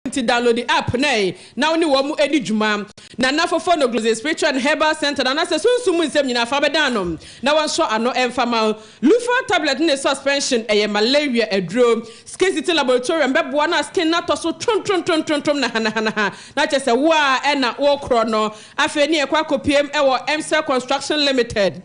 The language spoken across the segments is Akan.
Nti download app no ɛ na wo ne wɔn ɛni dwuma. Nana Fofono Gloze Spiritual and Herbal Center no anaasɛ sunsum mu nsɛm nyinaa fa bɛdan no na wɔnsɔ ano ɛmfa ma wo. Lufa tablet ne suspension ɛyɛ malaria aduro. Skin City Laboratorium bɛboa na skin no atɔ so trontrontrontrontrom nahanahanaha na kyerɛ sɛ wo a ɛna wokorɔ no. Afei ne yɛkɔ akɔpiem ɛwɔ Emsel Construction Limited.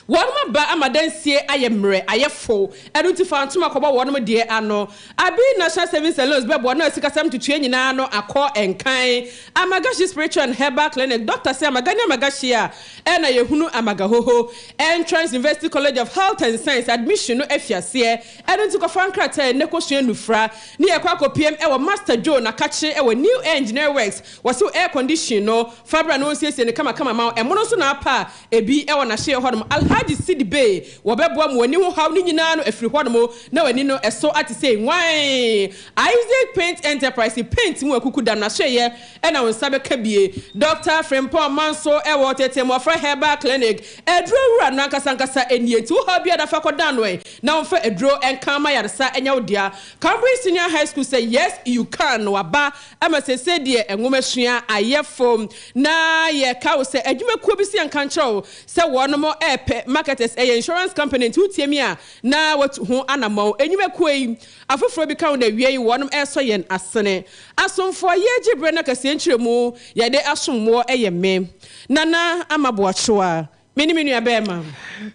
Wɔnom aba ama dansie ayɛ mmerɛ, ayɛ fo, ɛno nti fa ntoma kɔbɔ wɔnom deɛ ano. Abi National Savings and Loans bɛboa na asikasɛm ntotoeɛ nyinaa no akɔ nkan. Amagashi Spiritual and Herbal Clinic, Dɔkta sɛ Amaga ne Amagashi a ɛna yɛhunu Amagahoho. Entrance University College of Health and Science admission no afi aseɛ, ɛno nti kɔfa nkrataa ɛnnɛ kɔsua nnufra ne yɛkɔ akɔpiem wɔ Master Joe Nakakye wɔ New Air Engineering Works, wɔse wo air condition no fa bra na wɔnsiesie no kamakama ma wo, ɛmono nso na apa a Ebi wɔ n'ahyeɛ hɔnom. Alhaji Sidi Bey, wɔbɛboa ma w'ani ho haw no nyinaa no afiri hɔnom na w'ani no ɛso ate sei nwann. Isaac Paint Enterprise, paint mu akuku dam n'ahyeɛ na wo nsa bɛka bie. Dɔkta Frimpong Manso wɔ Tete Mmɔfra Herbal Clinic, aduro wura no ankasa ankasa nie, nti wo haw biara da fa kɔdan no ɛ na ɔmfa aduro nka ma yaresa nyɛ wo dea. Cambridge Senior High School sɛ yes you can waba ama seesei deɛ nwomasua ayɛ fo. Na yɛka wo sɛ adwumakuo bi sɛ yɛnka nkyerɛ wo sɛ wɔnom ɛɛpɛ marketers, ɛyɛ insurance company nti wotie me a na watu ho anamɔn. Nnwumakuo yi afoforɔ bi ka ho na awia yi wɔnom ɛresɔ yɛn asene. Asomfoɔ yɛregye berɛ no akasie nkyerɛmu yɛde asom woɔ ɛyɛ me Nana Ama Boakyewa. Me ne me nua bɛɛma.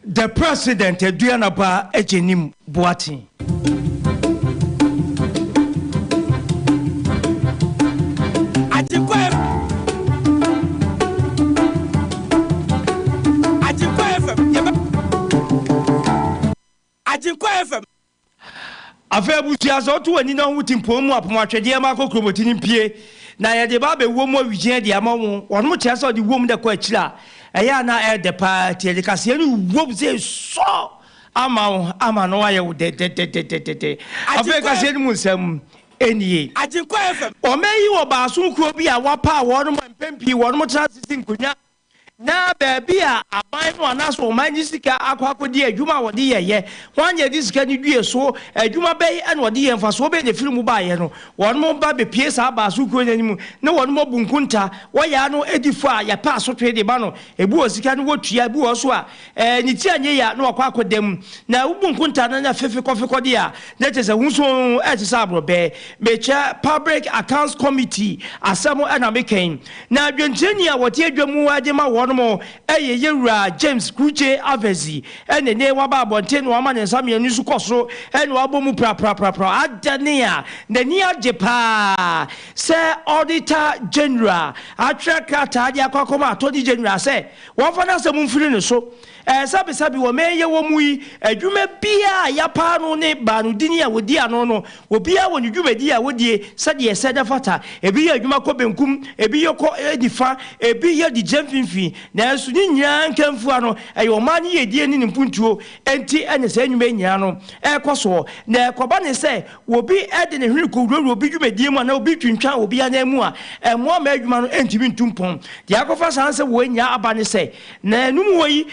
The President Aduanaba Agyenim Boateng. Agyenkwa Agyenkwa FM yɛbɛ Agyenkwa FM. Afei abusua, sɛ woto w'ani na wohu tempɔn mu apam atwedeɛ ma akɔ kuromoti no mpue, na yɛde ba abɛwɔ mu awigyina de ama wo. Wɔnom kyerɛ sɛ ɔde wom na ɛkɔ akyiri a, ɛyɛ a na ɛyɛ dɛ paa, nti yɛde kaseɛ no wom sɛ sɔ ama wo ama no ayɛ wo dɛdɛdɛdɛdɛdɛ. Afei kaseɛ no mu nsɛm nie. Ɔman yi wɔ baason kuo bi a wɔapaw wɔnom a mpɛn pii wɔnom tena ase si nkonnwa Na baabi a aban no anaasɛ ɔman de sika akɔ akɔdi adwuma a wɔde yɛeɛ, hwan na ɛde sika no due so, adwuma bɛn na wɔde yɛɛ, mfasoɔ bɛn na ɛfiri mu baeɛ no, wɔnom ba bɛpue saa baaso kuo no anim na wɔnom abu nkonta, wɔyɛ ano di fɔ a yɛpɛ asotwe de ma no, ebi wɔ sika no wɔtua, ebi wɔ hɔ nso a ɛɛ ne ti anyɛ yie a na wakɔ akɔda mu. Na wobu nkonta no na fefekɔfekɔ deɛ a, na kyerɛ sɛ ho nso ɛte sɛ aborɔbɛ. Mekyɛ Public Accounts Committee asɛm na meka yi. Na dwonkyerɛni a wɔte adwa mu de ma wɔnom yɛ Yɛwura James Klutse Avedzi ɛna nnɛ waba abɔnten na wama ne nsa mmienu so kɔ soro ɛna wabɔ mu prapraprapra adane a n'ani agye paa sɛ Auditor General atwerɛ krataa de akɔ akɔma Attorney General sɛ wɔmfa n'asɛm mfiri ne so. Sɛbesɛbe wɔ mɛn yɛwɔ mu yi, adwuma biara a yɛapaa ano ne baanodini a wɔdi ano no, obiara wɔ ne dwumadi a ɔdie sɛdeɛ ɛsɛ na ɛfata. Ebi yɛ adwuma kɔ benkum, ebi yɛ kɔ nifa, ebi yɛ de gyina mfimfini. Nanso ne nyinaa nkamfua no, ɛyɛ ɔman no yiedie ne ne mpuntuo nti na saa nnwuma yi nyinaa no rekɔ soɔ. Na ɛkɔba ne sɛ obi de ne hwene kɔwurawura obi dwumadie mu anaa obi twintwan obi ananmu a, ɛmmoa mma adwuma no ntumi ntu mpɔn. Deɛ akɔfa saa nsɛm wei nyinaa aba ne sɛ, Na ɛno mu hɔ yi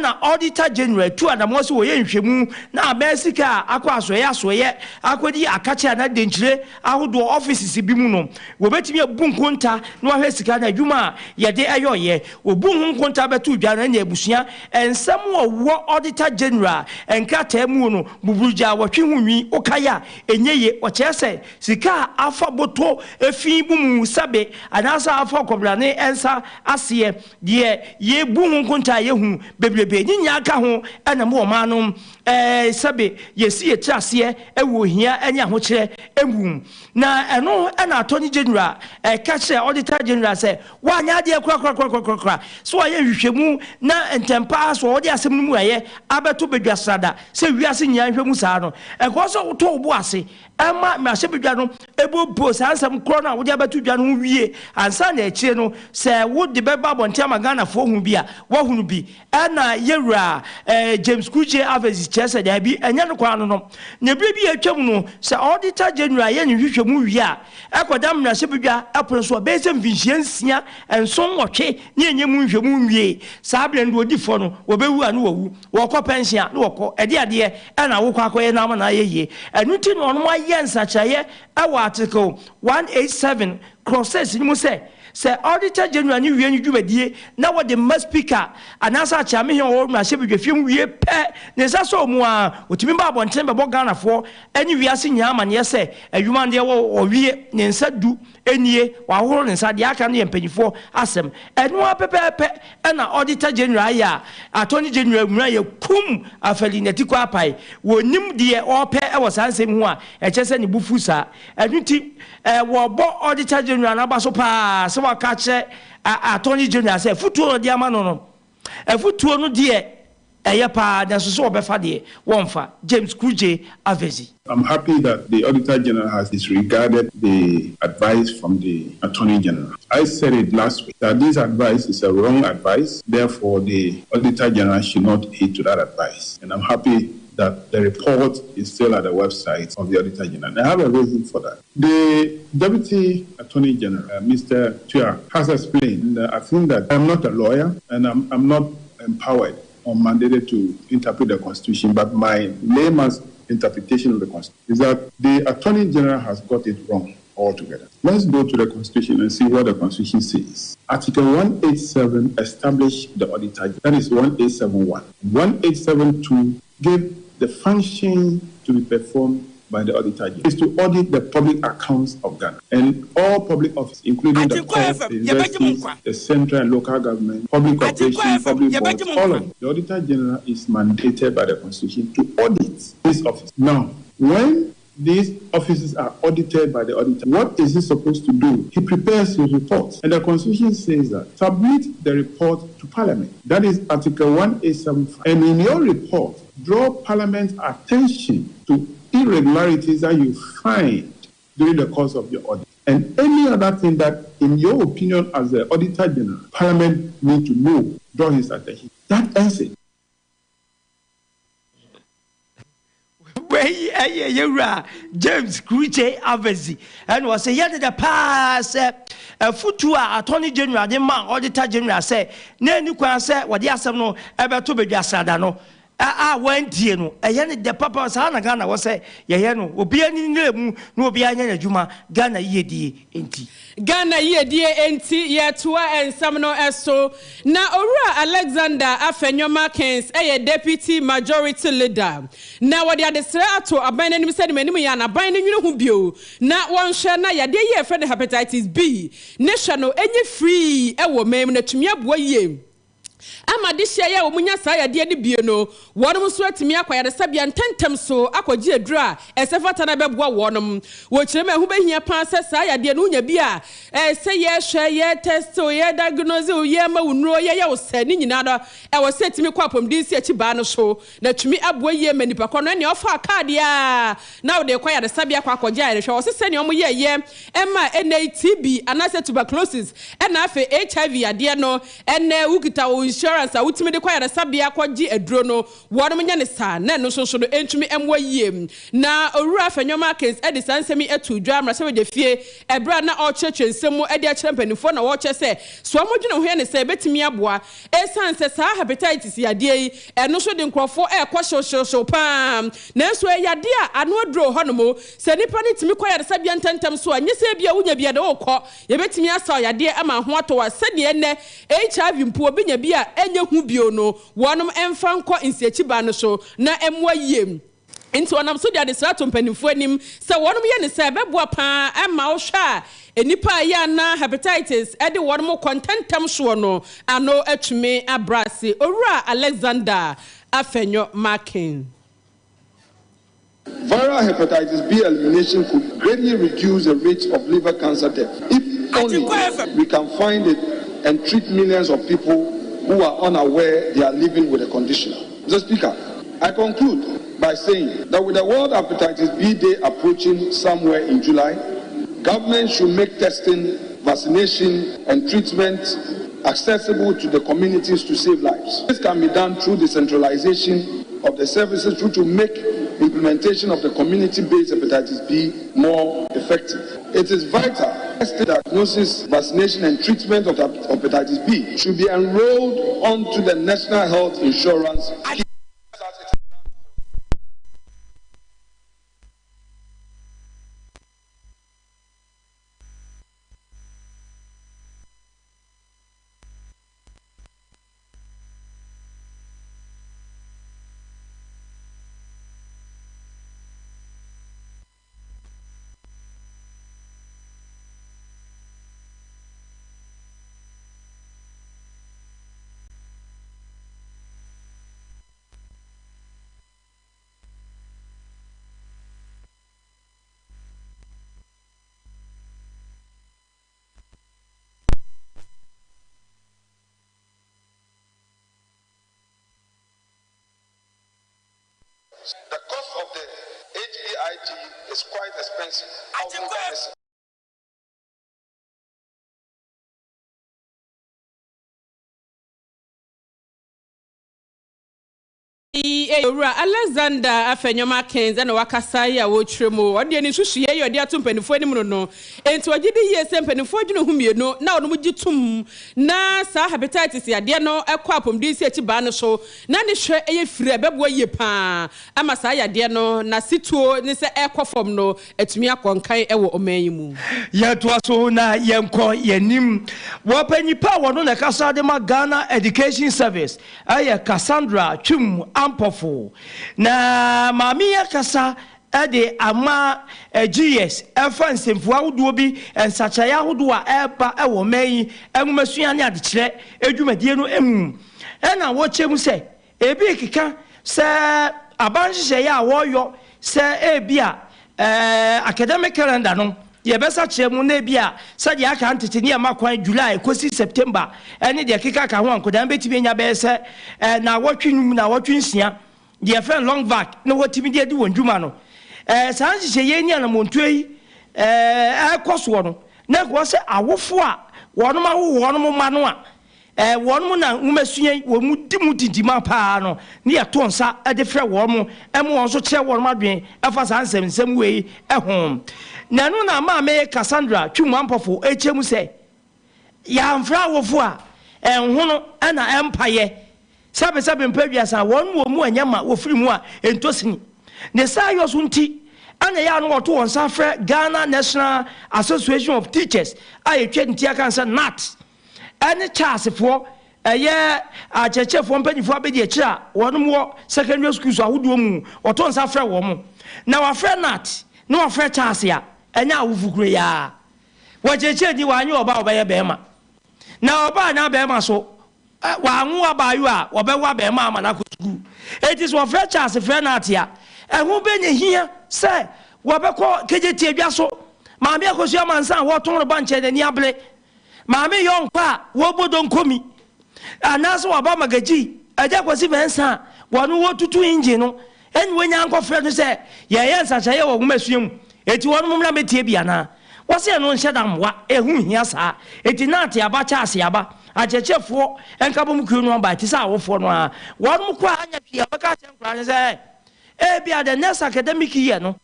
na Auditor General tu anammɔn sɛ wɔyɛ nhwehwɛmu na abɛn sika a akɔ asoɛeɛ asoɛeɛ akɔdi akakye anaa denkyire ahodoɔ offices bi mu no, wɔbɛtumi abu nkonta na wɔahwɛ sika no adwuma a yɛde yɔeɛ. Wɔbu ho nkonta bɛto dwa no ɛne abusua nsɛm a ɔwɔ Auditor General nkrataa mu no buburugya a wɔtwe ho nwi wokae a ɛnyɛ yie. Wɔkyerɛ sɛ sika a afa bɔtɔ fi bu mu sɛbe anaasɛ afa ɔkɔbrane nsa aseɛ Deɛ yɛbu ho nkontaa a yɛhu bebrebe ne nyinaa ka ho na mo ɔman no sɛbe yɛsi yɛ tiri aseɛ wɔ ohia ne ahokyerɛ mu. Na ɛno na Attorney General ka kyerɛɛ Auditor General sɛ wanyɛ adeɛ korakorakorakorakora sɛ wayɛ nhwehwɛmu na ntɛmpa ara so ɔde asɛm no mmuaeɛ abɛto badwa srada sɛ wiase nyinaa nhwɛ mu saa no ɛnkɔɔ sɛ wotɔ wo bo ase Ɛma mmarahyɛbadwa no buebue saa nsɛm korɔ no a wode abɛto dwa no ho wie ansa na akyire no sɛ wode bɛba abɔnten ama Ghanafoɔ ahu bi a, wɔahunu bi. Ɛna. Ɛna yɛwura James Klutse Avedzi kyerɛ sɛ daabi, ɛnyɛ no kwan no no. Na berɛ bi a atwam no, sɛ Auditor General yɛ ne nhwehwɛmu wie a, ɛkɔda mmarahyɛbadwa pono so a, bɛyɛ sɛ mfinhyia nsia, nson, nwɔtwe ne ɛnyɛ mu nhwehwɛmu nwiei. Saa berɛ no deɛ ɔdi fɔ no, wɔbɛwu a ne wawu, wɔkɔ pɛnhyen a ne wɔkɔ. Ɛdeɛ adeɛ na wokɔ akɔyɛ no ama no ayɛ yie? Ɛno nti na wɔn ayɛ nsakyeraeɛ wɔ Article 187 Clause 6 no mu sɛ, Sɛ Auditor General no wie ne dwumadie na wɔde ma Speaker anaasɛ Akyeamehene a ɔwɔ mmarahyɛbadwafie mu wie pɛ, ne nsa sɔ mu ara, ɔtumi ba abɔntene bɛbɔ Ghanafoɔ ne wiase nyinaa amaneɛ sɛ adwuma no deɛ wɔwie, ne nsa du nie, wahohoro ne nsa, deɛ aka no yɛ mpanimfoɔ asɛm. Ɛno ara pɛpɛɛpɛ na Auditor General ayɛ a Attorney General mmura yɛ kum Afali N'atikɔ apae. Wɔnnim deɛ ɔrepɛ wɔ saa nsɛm yi ho a ɛkyerɛ sɛ ne bo fu saa. Ɛno nti, wɔbɔ Auditor General no aba so paa sɛ waka akyerɛ Attorney General sɛ afotuo a ɔde ama no no, afotuo no deɛ ɛyɛ paa nanso sɛ wɔbɛfa deɛ, wɔmfa. James Klutse Avedzi. I'm happy that the Auditor General has disregarded the advice from the Attorney General. I said it last week that this advice is a wrong advice, therefore the Auditor General should not heed to that advice. And I'm happy that the report is still at the website of the Auditor General. And I have a reason for that. The Deputy Attorney General, uh, Mr. Tua, has explained. Uh, I think that I'm not a lawyer and I'm, I'm not empowered or mandated to interpret the Constitution, but my layman's interpretation of the Constitution is that the Attorney General has got it wrong altogether. Let's go to the Constitution and see what the Constitution says. Article 187 established the Auditor That is 1871. 1872 gave the function to be performed by the Auditor General is to audit the public accounts of Ghana and all public offices, including the courts, the universities, the central and local government, public corporations, public boards, all of them. The Auditor General is mandated by the Constitution to audit this office. Now, when these offices are audited by the auditor. What is he supposed to do? He prepares his report. And the Constitution says that submit the report to Parliament. That is Article 1875. And in your report, draw Parliament's attention to irregularities that you find during the course of your audit. And any other thing that, in your opinion, as the Auditor General, Parliament need to know, draw his attention. That ends it. Wei yɛ yɛwura James Klutse Avedzi ɛna ɔsɛ yɛ deda paa sɛ afutuo a Attorney General de ma Auditor General sɛ na ɛni kwan sɛ wɔde asɛm no ɛbɛto badwa srada no a wɔantie no ɛyɛ ne dɛ papa saa na Ghana wɔ sɛ yɛyɛ no obiara ni ne mu na obiara nyɛ n'adwuma Ghana yiyedie nti. Ghana yiedie nti yɛtoa nsɛm no so. Na Owura Alexander Afenyo-Markins yɛ Deputy Majority Leader. Na wɔde adesrɛ ato aban no anim sɛ anim anim yi ara no aban no nwene ho bio na wɔnhwɛ na yadeɛ yi a yɛfrɛ no Hepatitis B ne hwɛ no nyɛ free wɔ man mu na atumi aboa yie Ama adehyeɛ yi a wɔnya saa yadeɛ no bie no, wɔnom nso atumi akɔ ayaresabea ntɛntɛm so akɔgye aduro a ɛsɛ fata na ɛbɛboa wɔnom. Wɔkyerɛ mu a ɛho bɛhia paa sɛ saa yadeɛ no wonya bi a, ɛsɛ yɛhwɛ, yɛ test wo, yɛ diagnose wo, yɛma wo nnuro, yɛyɛ wo sɛ, ne nyinaa no ɛwɔ sɛ ɛtumi kɔ apɔmuden si akyi baa no so na atumi aboa yie ma nipa korɔ no ɛnea ɔfaa kaadi a na wode rekɔ ayaresabea akɔ akɔgye ayarehwɛ. Wɔse sɛnea wɔyɛeɛ ɛma ɛnnɛ yi TB anaasɛ tuberculosis ɛna afei HIV yadeɛ no Ɛnnɛ wokita wo insurance a wotumi de kɔ ayaresabea kɔgye aduro no, wɔnom nyɛ no saa na ɛno nso nso no ɛntumi mmoa yie. Na Owura Afenyo Markins de saa nsɛm yi too dwa mmarahyɛbadwafie ɛberɛ a na ɔrekyerɛkyerɛ nsɛm mu de akyerɛ mpanimfoɔ na ɔrekyerɛ sɛ sɛ wɔdwene ho yɛ no sɛ ɛbɛtumi aboa ɛsiane sɛ saa hepatitis yadeɛ yi ɛno nso de nkurɔfoɔ ɛrekɔ hyewhyewhyew pa ara nanso ɛyɛ yadeɛ a ano aduro wɔ hɔnom sɛ nipa no tumi kɔ ayaresabea ntɛmntɛm so a nyɛ sɛ ebia wonya bi a de wokɔ Yɛbɛtumi asaw yadeɛ ama ho atɔ wo a sɛdeɛ ɛnnɛ HIV mpo obi nya bi a ɛnyɛ hu bio no, wɔnom mfa nkɔ nsiakyibaa no so na ɛmmoa yie. Nti ɔnam so de adesrɛ ato mpanimfoɔ anim sɛ wɔnom yɛ no saa ɛbɛboa pa ara ma wohwɛ a nnipa a ɛyɛ a na hepatitis de wɔnom kɔ ntɛntɛm soɔ no ano atumi abrɛ ase. Owura Alexander Afenyo Markin. Viral hepatitis B elimination could greatly reduce the rate of liver cancer death if only we can find it and treat millions of people who are unaware they are living with the condition. Mr. Speaker, I conclude by saying that with the World Hepatitis B Day approaching somewhere in July, government should make testing, vaccination, and treatment accessible to the communities to save lives. This can be done through the centralization of the services which will make implementation of the community-based hepatitis B more effective. It is vital that diagnosis, vaccination and treatment of hepatitis B should be enrolled onto the National Health Insurance Scheme. The cost of the HBIG is quite expensive. Yi yɛ Owura Alexander Afenyo-Markins na wakasa yi a wɔrekyerɛ mu. Ɔno deɛ ne nsusuiɛ yi a ɔde ato mpanimfoɔ anim no no, enti ɔgye di yie sɛ mpanimfoɔ dwene ho mmienu na wɔn gye tom na saa hepatitis yadeɛ no kɔ apɔmuden si akyi baa no so na ne hwɛ yɛ firi a ɛbɛboa yie pa ara ama saa yadeɛ no n'asetuo ne sɛ ɛrekɔ fam no atumi akɔ nkan wɔ ɔman yi mu. Yɛtoa so na yɛnkɔ yɛn anim. Wɔpɛ nipa a wɔno na ɛkasa de ma Ghana Education Service Ɛyɛ Cassandra Twum Ampofo. Na maame yi akasa de ama GS ɛfa nsɛmfua ahodoɔ bi, nsakyeraeɛ ahodoɔ a ɛreba wɔ ɔman yi nwomasua ne adekyerɛ dwumadie no mu. Ɛna wɔkyerɛ mu sɛ ebi rekeka sɛ aban nhyehyɛeɛ a wɔreyɔ sɛ ebia Academic calendar no, yɛbɛsakyera mu na ebia sɛdeɛ aka ntete ne yɛma kwan July kɔsi September ne deɛ ɛkeka ka ho a nkwadaa no bɛtumi anya bɛyɛ sɛ nnawɔtwe num, nnawɔtwe nsia, deɛ yɛfrɛ no long vac na wɔatumi de adi wɔn dwuma no. Saa nhyehyɛeɛ yi ne anammɔntuo yi ɛrekɔ soɔ no, na ɛkɔɔ sɛ awofoɔ a wɔnom awo wɔn mma no a Wɔn na nwomasua yi wɔn di mu tintima paa no ne yɛto nsa de frɛ wɔn ma wɔn nso kyerɛ wɔn adwene fa saa nsɛmnsɛm wei ho. Na ɛno na Maame Cassandra Twum Ampofo kyerɛ mu sɛ, Yɛamfrɛ awofo a, ɛnhono na ɛmpayɛ. Sɛbesɛbe mpɛ aduasa a wɔn wɔ mu a ɛnyɛ ma wɔfiri mu a ɛntɔ sini. Ne saa yɔ so nti na ɛyɛ a na wɔto wɔn nsa frɛ Ghana National Association of Teachers a yɛtwa ne ti aka no sɛ GNAT ɛne Charlesfoɔ, ɛyɛ akyerɛkyerɛfoɔ mpanimfoɔ abɛdiakyire a wɔnom wɔ secondary schools ahodoɔ mu, wɔto nsa frɛ wɔn. Na wɔafrɛ Nat na wɔafrɛ Charles a, ɛnyɛ awofo kuro yi ara. Wɔkyerɛkyerɛni, wanyɛ ɔba a ɔbɛyɛ barima. Na ɔba anaa barima so, wanwo abaayewa a, wɔbɛwo abarimaa ama no akɔ sukuu. Enti sɛ wɔfrɛ Charles frɛ Nat a, ɛho bɛnya hia sɛ wɔbɛkɔ Kejetia dwa so. Maame Akosua Amansan a wɔtɔn no bankye n'ani abere. Maame yɔnko a wɔbɔ donkomi anaasɛ wɔaba magagyi Agya Kwasi Mensah a wɔne wɔtutu engine no ɛne wɔnya nkɔfrɛ no sɛ yɛyɛ nsakyeraeɛ wɔ nwomasua mu enti wɔnom mmra mmɛtie bi anaa? Wɔse ɛno nhyɛ da mmoa, ɛho nhia saa. Enti Nate aba, Charles aba, akyerɛkyerɛfoɔ nkabom kuo no aba ɛte sɛ awofoɔ no ara. Wɔnom kɔ a anyɛ hwee a wɔbɛka akyerɛ nkwadaa no sɛ ebia the next academic year no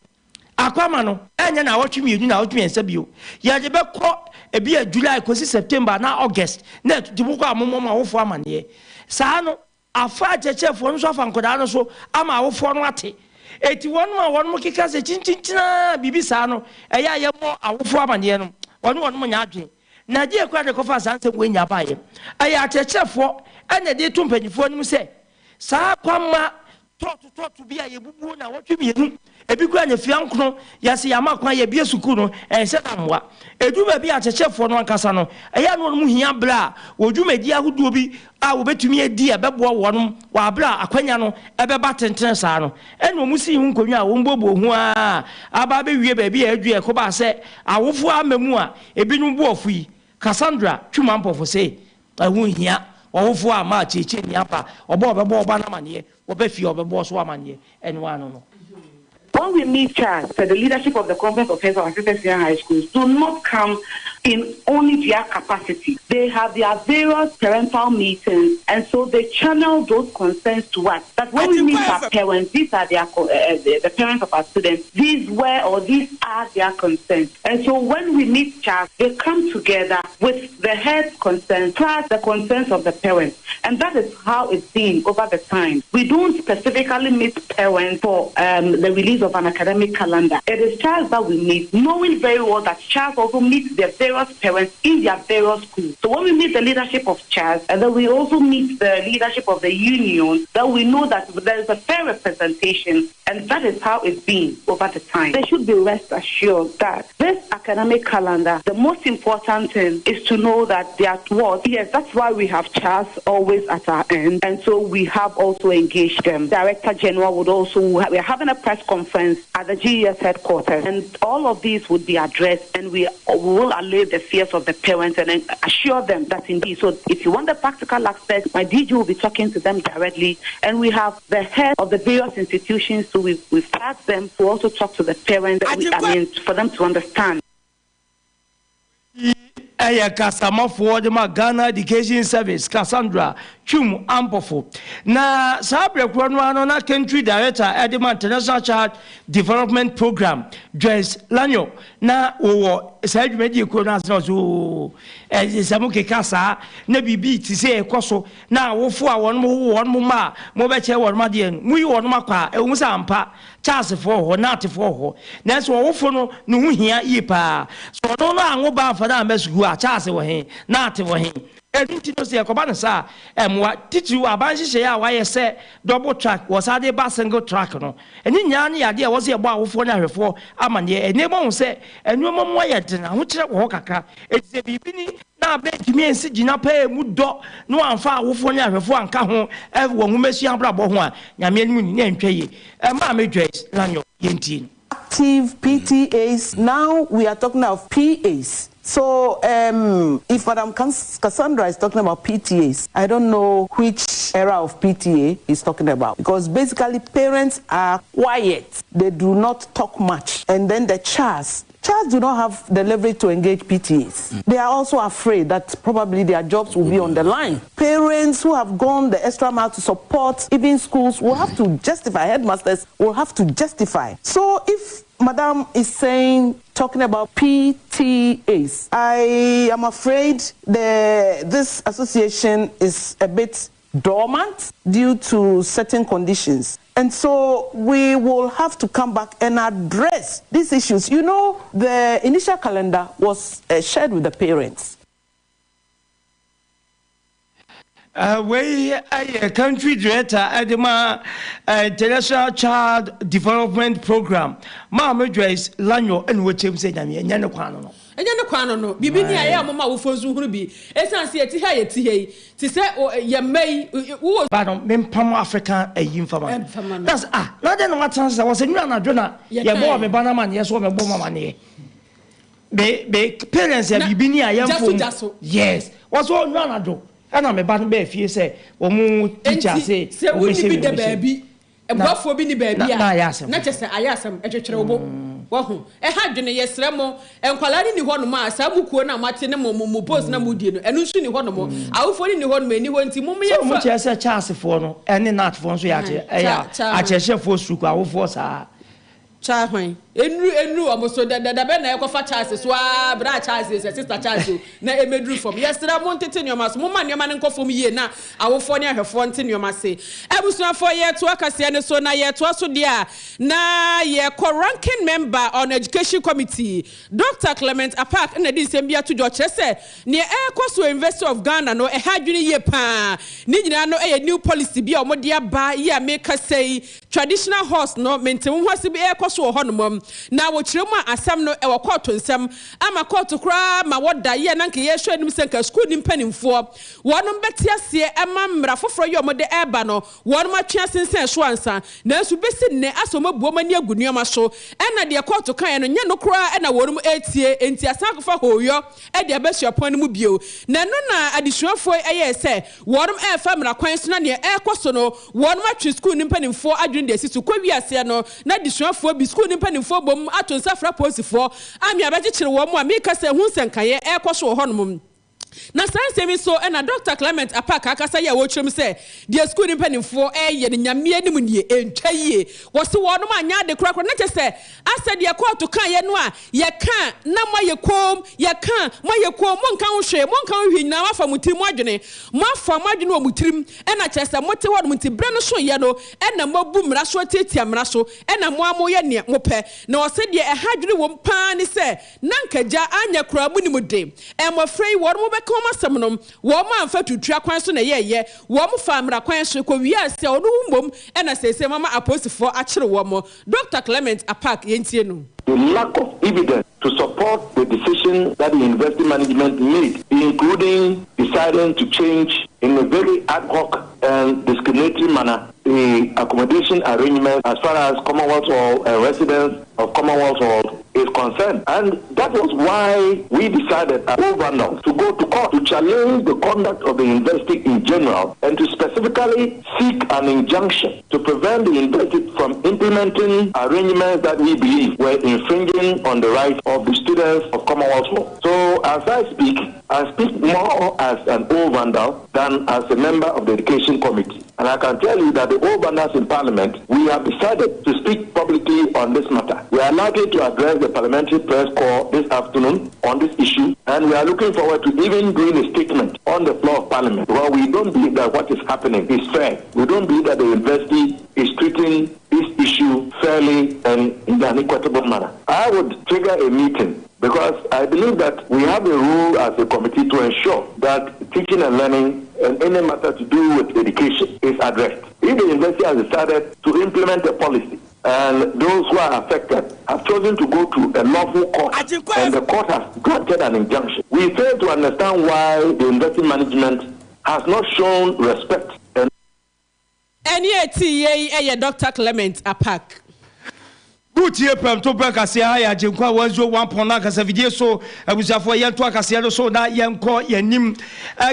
Akwama no, ɛnyɛ naawɔtwe mmienu, naawɔtwe mmiɛnsa bio. Yɛde bɛkɔ ebia July kɔsi September anaa August na ɛto mokɔ a mommɔ mo awofoɔ amaneɛ. Saa no, afa akyerɛkyerɛfoɔ no nso afa nkwadaa no so ama awofoɔ no ate. Enti wɔnom a wɔnom keka sɛ kyinkyinkyin ara biribi saa no, ɛyɛ a yɛmmɔ awofoɔ amaneɛ no, wɔne wɔnom nyɛ adwene. Na ɛdeɛn koraa na ɛkɔfaa saa nsɛm wei nyinaa baeɛ? Ɛyɛ akyerɛkyerɛfoɔ na ɛde reto mpanimfoɔ anim sɛ saa kwamma Tɔɔto tɔɔto bi a yɛbubuo nnawɔtwe mmienu, ebi koraa nnafua nkono, yɛse yɛama kwan yɛbue sukuu no, ɛnhyɛ da mmoa. Ɛduru baabi a akyerɛkyerɛfoɔ no ankasa no, ɛyɛ a na wɔn hia berɛ a wɔ dwumadie ahodoɔ bi a wɔbɛtumi adi a ɛbɛboa wɔn wɔ aberɛ a akwanya no bɛba tentene saa no. Ɛna wɔn sii ho nkonnwa a wɔn buobuo ho ara aba abɛwie baabi a aduru a ɛkɔbaa sɛ awofoɔ amma mu a ebinom bo afu yi. Cassandra Twum Ampofo se, Ɛho nhia ɔwofoɔ a ma akyerɛkyerɛni aba, ɔbɔ a ɔbɛbɔ ɔba no amaneɛ, wɔba fie a ɔbɛbɔ so amaneɛ, ɛno ara no no. When we meet CHASS, said the leadership of the Conference of Heads of Assisted Senior High Schools do not come in only their capacity. They have their various parental meetings, and so they channel those concerns to us. That when we meet our parents, these are their the parents of our students, these were or these are their concerns. And so when we meet CHASS, they come together with the head's concerns plus the concerns of the parents. And that is how it's been over the time. We don't specifically meet parents for um, the release of an academic calendar. It is CHASS that we meet, knowing very well that CHASS also meets their various parents in their various schools. So when we meet the leadership of CHASS, and then we also meet the leadership of the union, that we know that there is a fair representation, and that is how it's been over the time. They should be rest assured that this academic calendar, the most important thing is to know that they are towards. Yes, that's why we have CHASS always at our end, and so we have also engaged them. Director General would also, we are having a press conference at the GES headquarters, and all of these would be addressed, and we will allay the fears of the parents and assure them that indeed. So if you want the practical aspect, my DG will be talking to them directly, and we have the head of the various institutions, so we've, we've tasked them to also talk to the parents, we, I mean, for them to understand. Ɛyɛ kasamafoɔ de ma Ghana Education Service, Cassandra Twum Ampofo. Na saa berɛ korɔ no ara no na Country Director de ma International Child Development Programme, Joyce Lanyo, na wɔwɔ saa dwumadie korɔ no ase na ɔsɛ oo, ɛsɛ sɛ mokeka saa na biribi te sɛ ɛkɔ so na awofoɔ a wɔnom wo wɔnom mma a mobɛkyerɛ wɔnom adeɛ no, moyi wɔnom akɔ a, ɛwɔ mu sɛ ampa Charlesfoɔ wɔ hɔ, Natfoɔ wɔ hɔ, nanso ɔwofo no ne ho hia yie paa. Sɛ ɔno no anwo ba amfa no amma sukuu a, Charles wɔ he? Nat wɔ he? Ɛno nti no, sɛ ɛkɔba no saa a, ɛmmoa. Titiriw aban nhyehyɛe a wɔayɛ sɛ double track, wɔsan de ba single track no, ɛno nyinaa no yɛ adeɛ a ɛwɔ sɛ yɛbɔ awofoɔ ne ahwɛfoɔ amanneɛ. Ɛnnɛ moahu sɛ nneɛma mu ayɛ den, ahokyerɛ wɔ hɔ kakra. Enti sɛ biribi ni na aber ntumi ennsi gyinapɛn a emu dɔ na wɔammfa awofo nye ahwɛfo annka ho wɔ nwomasua abrabɔ ho a, Nyame anim ni, na enntwa yie. Maame Joyce Lanyo, yentie no. Active PTAs, now we are talking of PAs. So um, if Madam Cassandra is talking about PTAs, I don't know which era of PTA he's talking about. Because basically parents are quiet. They do not talk much. And then the chars, Chars do not have the leverage to engage PTAs. They are also afraid that probably their jobs will be on the line. Parents who have gone the extra mile to support even schools will have to justify, headmasters will have to justify. So if Madam is saying, talking about PTAs, I am afraid the, this association is a bit dormant due to certain conditions. And so we will have to come back and address these issues. You know, the initial calendar was uh, shared with the parents. Uh, wei yɛ country director de ma uh, International Child Development Program Maame Joyce Lanyo ɛna wɔkyɛm sɛ nyame ɛnyɛ ne kwan no no. Ɛnyɛ ne kwan no no, biribi ni a ɛyɛ a moma awofoɔ nso hunu bi. Ɛsiane sɛ yɛte ha a yɛte ha yi, te sɛ yɛn mma yi, wowɔ. Ba no mempam African ayi mfa ma no. Na sɛ ah, na adɛn na woatena ase saa? Wɔsɛ nnura anadwo na yɛbɔɔ me ba no amaneɛ so wɔmɛbɔ mo amaneɛ. Me me parents a biribi ni a yɛmfom. Yes, wɔsɛ nnura anadwo ɛna me ba no bɛɛ fie sɛ wɔn teacher se wɔbɛhyɛ mi wɔbɛhyɛ mi. Boafoɔ bi nni baabi a, na kyerɛ sɛ ayɛ asɛm, ɛtwetwere wo bo. Wahu? Ɛha adwene, yɛsrɛ mo, nkwadaa no nni hɔnom a, saa mo kuo no a moate ne mo, mo, mo post no a modie no, ɛno nso nni hɔnom. Awofoɔ no nni hɔnom, ɛnni hɔ nti, mom Sɛ yɛmfa. wɔkyerɛ sɛ Charlesfoɔ no ne Natfoɔ nso yɛ akyerɛ, ɛyɛ akyerɛkyerɛfoɔ sukuu awofoɔ saa. Charles hwan? Ennuru ennuru wɔn so da da dabɛn na ɛkɔfa Charles so aa bra Charles sɛ sister Charles o na ɛmɛduru fam. Yɛsrɛ mo ntete nneɛma so momma nneɛma no nkɔ fam yie na awofoɔ ne ahwɛfoɔ nte nneɛma ase. Abusuafoɔ yɛretoa kaseɛ no so na yɛretoa so deɛ a na yɛkɔ Ranking Member on Education Committee Doctor Clement Apaak na ɛde nsɛm bi ato dwa ɔkyerɛ sɛ nea ɛrekɔ so wɔ University of Ghana no ɛha adwene yie paa ne nyinaa no yɛ new policy bi a wɔde aba yi a mekasa yi Traditional horse no mente wo ho ase bi ɛrekɔ so wɔ hɔnom na wɔkyerɛ mu a asɛm no ɛwɔ kɔɔto nsɛm ama kɔɔto koraa ma wɔda yɛ na nka yɛrehwɛ anim sɛ nka sukuu no mpanimfoɔ wɔnom bɛte aseɛ ɛma mmara foforɔ yi a wɔde ɛreba no wɔnom atwe asensɛn so ansa nanso bɛsi nnɛ asɛ wɔn abu wɔn ani agu nneɛma so ɛna deɛ kɔɔto kaeɛ no nyɛ no koraa ɛna wɔnom ɛretie enti asan akɔfa hooyɔ de aba suapɔn no mu bio, na ɛno na adesuafoɔ yi yɛɛ sɛ wɔnom ɛrefa mmara kwan so na neɛ ɛrekɔ so no wɔnom atwe sukuu no mpanimfoɔ adwene de asi so. Kɔ wiaseɛ no na adesuafoɔ bi, sukuu no mpanimfoɔ bom ato nsa afra apolisifoɔ ame abɛkyekyere wɔn a meka sɛ ɛho nsɛnkaeɛ ɛrekɔ so wɔ hɔnom. Na saa nsɛm yi so na Dɔkta Clement Apaak akasa yi a ɔrekyerɛ mu sɛ deɛ sukuu no mpanimfoɔ reyɛ no Nyame anim nie, ɛntwa yie. Wɔse wɔnom anyɛ ade korakora na kyerɛ sɛ asɛ deɛ kɔɔto kaeɛ no a yɛka na moayɛ koom, yɛka moayɛ koom, monka ho hwee, monka ho hwee nyinaa moafa mo tirim adwene, moafa mo adwene wɔ mo tirim ɛna kyerɛ sɛ mote hɔnom nti berɛ no soeɛ no ɛna moabu mmara so atiatia mmara so ɛna mo ara moyɛ neɛ mopɛ. Na ɔse deɛ ɛha adwene wɔ mu pa ara ne sɛ Na anka gya anyɛ koraa monim de. Mmɔfra yi wɔnom bɛka wɔn asɛm no, wɔn amfa turutua kwan so na ɛyɛɛyɛ, wɔn faa mmara kwan so kɔ wiaa sɛ ɔno ho mmom na seesei moama apolisifoɔ akyere wɔn. Doctor Clement Apaak yɛntie no. The lack of evidence to support the decision that the university management made, including deciding to change in a very ad hoc and discriminatory manner the accommodation arrangements as far as Commonwealth Hall and residents of Commonwealth Hall is concerned. And that was why we decided at Ovandals to go to court to challenge the conduct of the university in general and to specifically seek an injunction to prevent the university from implementing arrangements that we believe were infringing on the rights of the students of Commonwealth Hall. So as I speak, I speak more as an old vandal than as a member of the Education Committee. And I can tell you that the old vandals in Parliament, we have decided to speak publicly on this matter. We are likely to address the Parliamentary Press Corps this afternoon on this issue, and we are looking forward to even doing a statement on the floor of Parliament. Well, we don't believe that what is happening is fair. We don't believe that the university is treating this issue fairly and in an equitable manner. I would trigger a meeting because I believe that we have a role as a committee to ensure that teaching and learning and any matter to do with education is addressed. If the university has decided to implement a policy and those who are affected have chosen to go to a lawful court and the court has granted an injunction, we fail to understand why the university management has not shown respect and Ɛnne a ɛte yei yɛ Dɔkta Clement Apaak. Wotie prɛmto berɛ kaseɛ ha yɛ Agyenkwa 101 pɔn na kasafidie so abusuafoɔ yɛnto akaseɛ no so na yɛnkɔ yɛnim.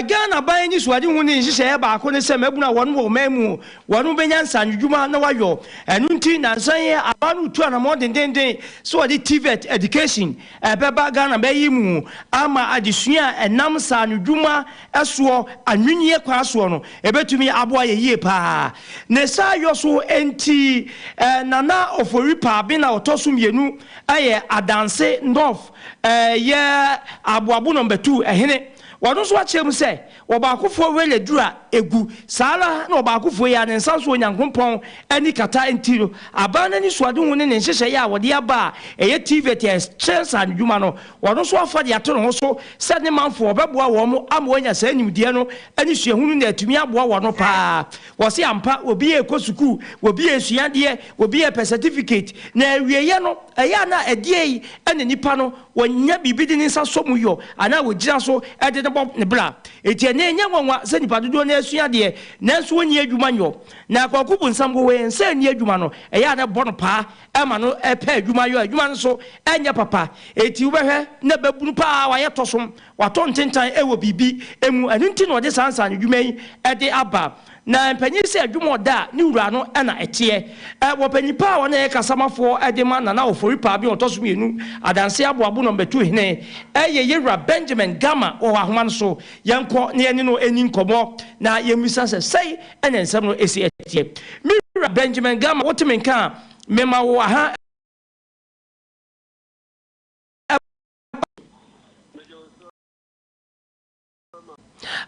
Ghana aban anisoadehu ne nhyehyɛeɛ baako ne sɛ mmabunu a wɔn wɔ ɔman mu wɔn bɛnya nsaanodwuma na wɔayɔ. Ɛno nti nansa yi aban no retu anamɔn dendenden sɛ wɔde TVET education ɛbɛba Ghana bɛ yi mu ama adesua a ɛnam nsaanodwuma soɔ anwenneɛ kwan soɔ no, ɛbɛtumi aboa yɛ yie pa ara. Ne saa yɔ so nti, Nana Ofori Paaben a ɔtɔ so mmienu yɛ Adanse North yɛ Aboabo Nɔmba Tuu hene. Ɔno nso akyerɛ mu sɛ, Ɔbaakofoɔ werɛ duru a, ɛgu. Saa ara na ɔbaakofoɔ yi a ne nsa so Onyankopɔn ani kata nti no, aban no anisoadehu ne ne nhyehyɛeɛ a wɔde aba a ɛyɛ TVET a ɛkyerɛ nsaanodwuma no, Ɔno nso afa de ato ne ho so sɛ ne manfo ɔbɛboa wɔn ama wɔanya saa nimdeɛ no ne suahunu na atumi aboa wɔn paa. Wɔse ampa, obi rekɔ sukuu, obi resua adeɛ, obi repɛ certificate, na awieɛ no, ɛyɛ a na ɛdeɛn na nipa no ɔnya biribi de ne nsa sɔ mu yɔ anaa ɔgyina so de no bɔ ne bra. Enti ɛnnɛ ɛnyɛ nwanwa sɛ nnipa dodoɔ no ara sua adeɛ nanso wɔnni adwuma nyɔ. Na Kwaku Bonsam wɔ yɛn nsa nni adwuma no, ɛyɛ a na ɛbɔ no paa ma no pɛ adwuma yɔ, adwuma no nso nyɛ papa. Enti wobɛhwɛ na babunu pa ara wayɛ tɔsom, watɔ ntentan wɔ biribi mu. Ɛno nti na ɔde saa nsaanodwuma yi de aba. Na mpanyin sɛ adwuma ɔda a, ne wura no na ɛteɛ. Wɔ panyin pa a ɔno yɛ kasamafoɔ de ma Nana Ofori Paabin ɔtɔ so mmienu, Adanse Aboabo Nɔmbatu Hene, yɛ Yɛwura Benjamin Gama wɔ ahoma no so. Yɛnkɔ na yɛne no nni nkɔmmɔ na yɛmmisa sɛ sɛn na nsɛm no si teɛ. Me wura Benjamin Gama, wote me nka a, mema wo aha.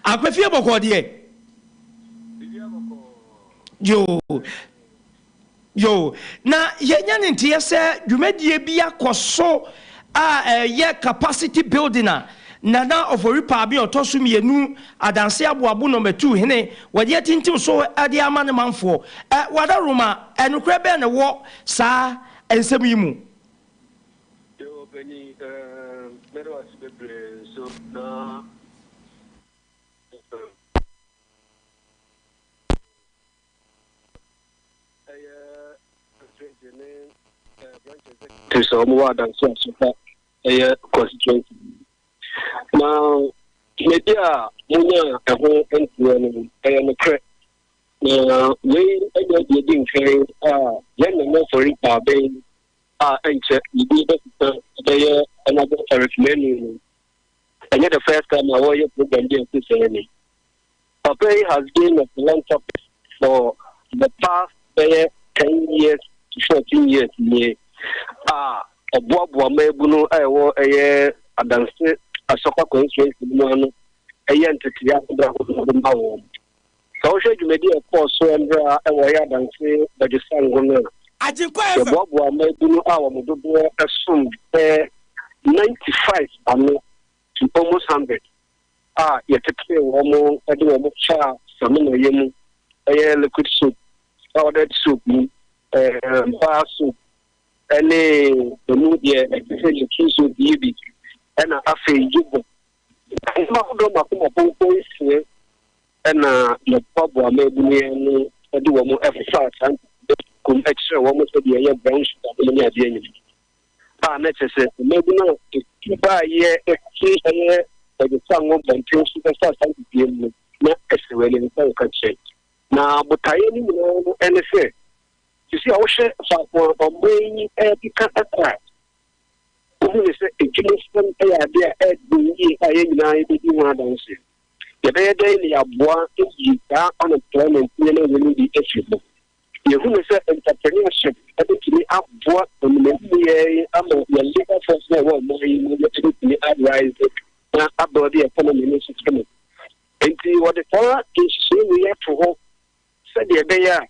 Akwafie bɔkɔɔ deɛ. Yoo. Yoo. Na yɛnya ne nteɛ sɛ dwumadie bi akɔ so a ɛyɛ capacity building a Nana Ofori Paabin ɔtɔ so mmienu Adanse Aboabo Nɔmba Tuu Hene wɔde atintim so de ama ne manfoɔ. Ɛ, Wadaroma, ɛnokorɛ bɛn na ɛwɔ saa nsɛm yi mu? Yoo ɔpanyin eh, mɛda wo ase bebree nso na ɛyɛ constituency ne branch executives a wɔwɔ Adansi Asopa ɛyɛ constituency na dwumadi a monya ɛho nteɛ no ɛyɛ nokorɛ na wei ɛnyɛ deɛ di nkan a yɛn nana afɔre paabɛn a ɛnkyɛ ne din bɛsesa bɛyɛ Honourable Eric Manu no. Ɛnyɛ the first time a wɔreyɛ program bi a ɛte sɛɛ ni. Papa yi has been a philanthropist for the past bɛyɛ 10 years to 14 years nie a ɔboaboa mmaabunu a ɛwɔ ɛyɛ Adanse Asɔkwa constituency no mu ano ɛyɛ nteteeɛ ahodoɔ ahodoɔ de ma wɔn. Sɛ wohwɛ dwumadi a ɛkɔɔ so mmerɛ a ɛwɔ ɛyɛ Adanse Bɔdwesango no a, yɛboaboa mmaabunu a wɔn dodoɔ ɛsom bɛyɛ 95 ano to almost 100 a yɛtetee wɔn de wɔn faa samina yɛ mu, ɛyɛ liquid soap, powdered soap mu, ɛɛ bar soap, ɛne ɛmu deɛ ɛte sɛ little soap yi bi, ɛna afei yogurt. Nneɛma ahodoɔ mako mako nsia ɛna yɛboaboa mmaabunu yɛn ano de wɔn faa saa kum kyerɛ wɔn sɛdeɛ ɛyɛ brown sugar nom ne adeɛ nyinaa. A na kyerɛ sɛ mmabun a etu baeɛ firi ɛyɛ Bɔdwesango mmɔnten so bɛfa saa dibea mu no, na ɛsɛ w'ani nsa wo ka kyerɛ. Na botaeɛ no nyinaa no ɛne sɛ, sisi a wohwɛ faako a ɔman yi ɛrekeka kɔ a, wohu ne sɛ adwumasɛm yɛ adeɛ a ɛden yie a yɛn nyinaa yɛbɛdi ho adanseɛ. Yɛbɛyɛ dɛn na yɛaboa ayi saa unemployment nneɛma wei no bi afiri hɔ? Yɛhunu sɛ entrepreneurship bɛtumi aboa animanimuiɛ ama yɛn labour force na ɛwɔ ɔman yi mu no bɛtumi arise na abuild economy no nso kama. Nti wɔde saa nhyehyɛe wei ato hɔ sɛdeɛ ɛbɛyɛ a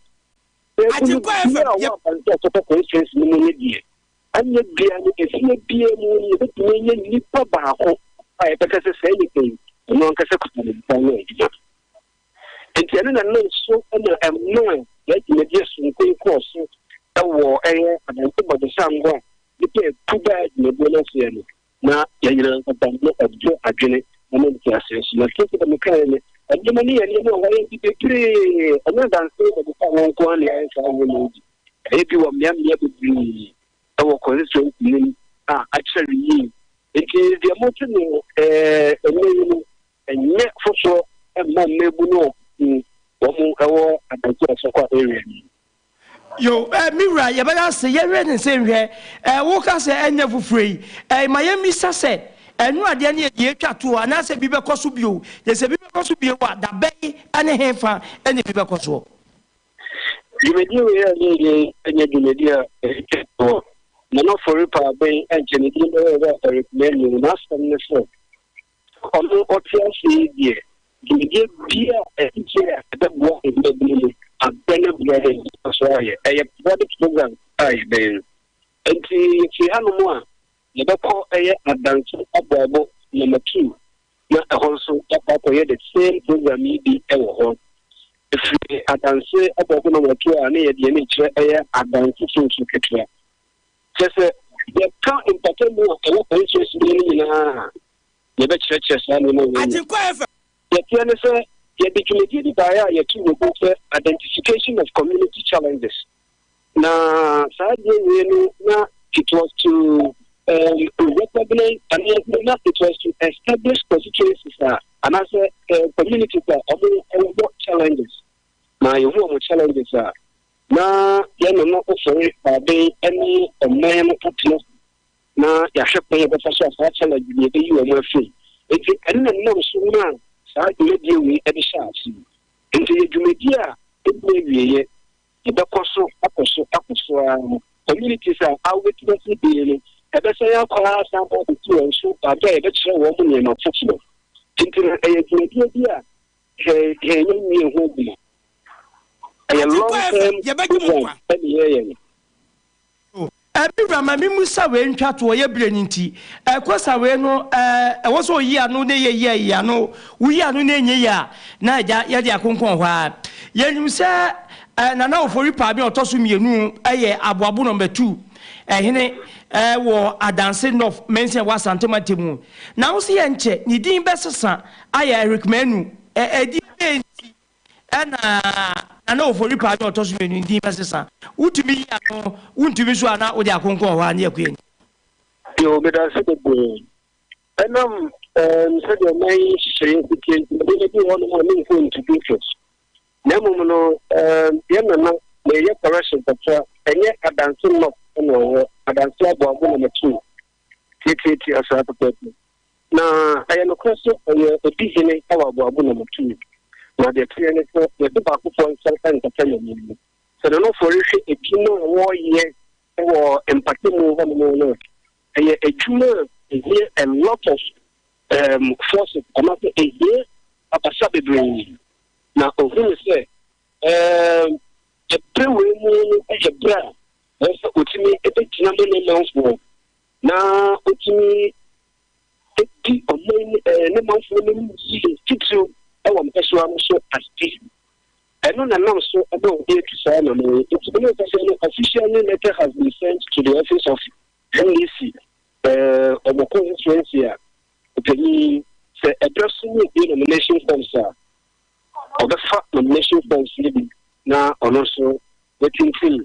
bɛbunu biara a ɔwɔ Asante Asɔkɔ constituency no mu no deɛ, anyɛ biara no efie biara mu no yɛbɛtumi anya nipa baako a yɛbɛka sɛ saa nipa yi ɔno ankasa kuta ne nsa ano adwuma. Enti ɛno na ɛnam so na ɛmaa saa dwumadie sononko yi kɔɔ so wɔ ɛyɛ Adanse Bɔdwesango a nnipa ɛtu baa dwumadie no aseɛ no, na yɛn nyinaa nkasa no ɛbɔ adwene ne nteaseɛ so. Na sɛdeɛ mekaeɛ no, nneɛma no yɛ nneɛma a wɔayɛ bi bebree, ɛnyɛ Adanse Bɔdwesango nko ara na yɛayɛ saa nneɛma yi bi. Ɛyɛ bi wɔ mmeammea bebree wɔ constituency no mu a akyɛre yie. Nti deɛ mote no ɛnnɛ yi no, Ɛnyɛ foforɔ mma mmabunu a wɔn wɔ Adansi Asokwa area no mu. Yo, eh, me wura, yɛbɛda ase, yɛhwɛ ne sɛ nhwɛ, eh, woka sɛ ɛnyɛ foforɔ yi, eh, ma yɛmmisa sɛ, ɛno adeɛ no yɛ deɛ ɛtwa toɔ anaasɛ bi bɛkɔ so bio? Na sɛ bi bɛkɔ so bio a, da bɛn ne hefa na bi bɛkɔ soɔ? Dwumadie wei a yɛreyɛ yi nyɛ dwumadie a ɛtwa toɔ. Nana Ofori Paabeng nkyɛ ne din bɛyɛ Owura Eric Manu, n'asɛm ne sɛ, Ɔno ɔte ase yi deɛ, dwumadie biara a ɛte a ɛbɛboa mmabunu no, abrɛ no berɛ no yɛbɛkɔ so ayɛ. Ɛyɛ periodic program a yɛbɛyɛ no. Nti yɛfiri hanom a, yɛbɛkɔ ɛyɛ Adanse Aboabo number two, na ɛhɔ nso yɛakɔ akɔyɛ the same program yi bi wɔ hɔ. Ɛfiri Adanse Aboabo number two a, na yɛde yɛn ani kyerɛ ɛyɛ Adanse Sunsu Ketewa. Kyerɛ sɛ, yɛka mpatamu a ɛwɔ constituency no mu nyinaa a, yɛbɛkyerɛkyerɛ saa nneɛma wei mu. Deɛ ɛteɛ ne sɛ, yɛde dwumadie bi baeɛ a yɛtoo no din sɛ Identification of Community Challenges. Na saa adeɛ wei no, na it was to um, recognize, anaasɛ na it was to establish constituencies a, anaasɛ uh, communities a wɔn wɔ challenges. Na yɛhu wɔn challenges a, Na yɛn nana Ofori Baben ne ɔman no atena ase na yɛahwɛ kwan a yɛbɛfa so a saa challenge no yɛbɛyi wɔn afiri mu. Enti ɛno na ɛnam so maa saa dwumadie wei de hyɛɛ ase yi. Enti ɛyɛ dwumadie a ɛnni awieɛ, yɛbɛkɔ so akɔ so akɔ so ara. Communities a awitness bi no, ɛbɛsan akɔ ara asan aba abɛsi wɔn so wɔ berɛ a yɛbɛkyerɛ wɔn nneɛma foforɔ. Enti no ɛyɛ dwumadie bi a Hwɛ hɛn yɛnwie ho edwuma. Ɛyɛ long term program na yɛyɛ no. Me wura ma me musa wei ntwa toɔ yɛ berɛ no nti kosa wei no ɛwɔ sɛ ɔyi ano na yɛ yi ayi ano woyi ano na ɛnyɛ yi a na agya yɛde akonkɔn hɔ ara yɛnim sɛ Nana Ofori Paabea a ɔtɔ so mmienu yɛ Aboabo number 2 ɛhene wɔ Adanse North mansin a ɛwɔ Asante mantam mu na wo se yɛnkyɛ ne din bɛsesa Ayɛ Eric Manu ɛ ɛdeɛ bɛn nti na Nana Ofori Paadwo a ɔtɔ so mmienu din bɛsesa? Wotumi yi ano, wontumi nso a na wode akonkɔn hɔ a ne yɛkɔ yɛn anim. Yoo, medase bebree. Ɛnam ɛɛm sɛdeɛ ɔman yi nhyehyɛeɛ si teɛ nti, nneɛma bi wɔ hɔnom a menkɔ into details. Na mmom no, ɛɛm yɛn nana, meyɛ correction kakra, ɛnyɛ Adanse North na ɔwɔ, Adanse Aboabo na matuu. Tiatiatia saa pɛpɛɛpɛ. Na ɛyɛ. Ɛyɛ nokorɛ sɛ ɔyɛ odi hene wɔ Aboabo na Mutum. Na deɛ ɛteɛ ne sɛ yɛde baakofoɔ nsa nkata yɛn anim. Sɛ Nanafoɔ rehwɛ adwuma a wɔreyɛ wɔ mpatamu hɔnom no a, ɛyɛ adwuma a ɛhia a lot of um, forces anaasɛ ɛhia abasa bebree. Na ɔhunu sɛ um, ɛberɛ wei mu no yɛ berɛ a ɛwɔ sɛ ɔtumi bɛgyina ma ne manfoɔ na ɔtumi di ɔman ne manfoɔ no anim yie titiriw wɔ mpɛsoa no so ase. Ɛno na nam so ma obi atu saa anamɔn yi. Nti me ne wo kasa yi no, officially letter has been sent to the office of NDC, wɔn constituency a ɔpanyin sɛ ɛberɛ so ne obue nomination forms a, ɔbɛfa nomination forms no bi na ɔno nso watintim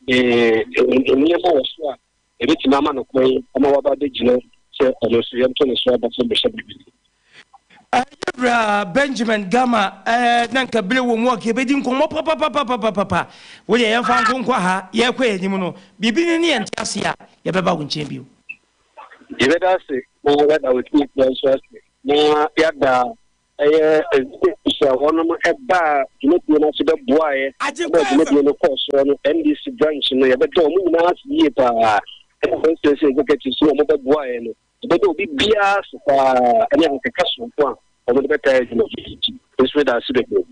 nneɛma wɔ so a ɛbɛtumi ama no kwan ama waba abɛgyina sɛ ɔno nso yɛnto ne so aba sɛ ɔbɛhyɛ biribi. Yɛwura Benjamin Gama na nka bere wɔ mu a yɛbɛdi nkɔmmɔ papapapapapa. Wo deɛ yɛmfa nko nkɔ ha, yɛrekɔ yɛn anim no, biribi ne ne yɛnte ase a, yɛbɛba wo nkyɛn bio. Yɛbɛda ase na yɛada wo tiefoɔ nso ase na yɛada Ɛyɛ executives a wɔnom baa dwumadie no ase bɛboaeɛ ma dwumadie no kɔɔ soɔ no, NDC branch no, yɛbɛda wɔn nyinaa ase yie paa, ɛne constituency executives no a wɔbɛboaeɛ no, yɛbɛda obi biara ase paa, ɛne ahokeka soronko a wɔde bɛtaa dwumadie yi akyi. Nso meda ase bebree.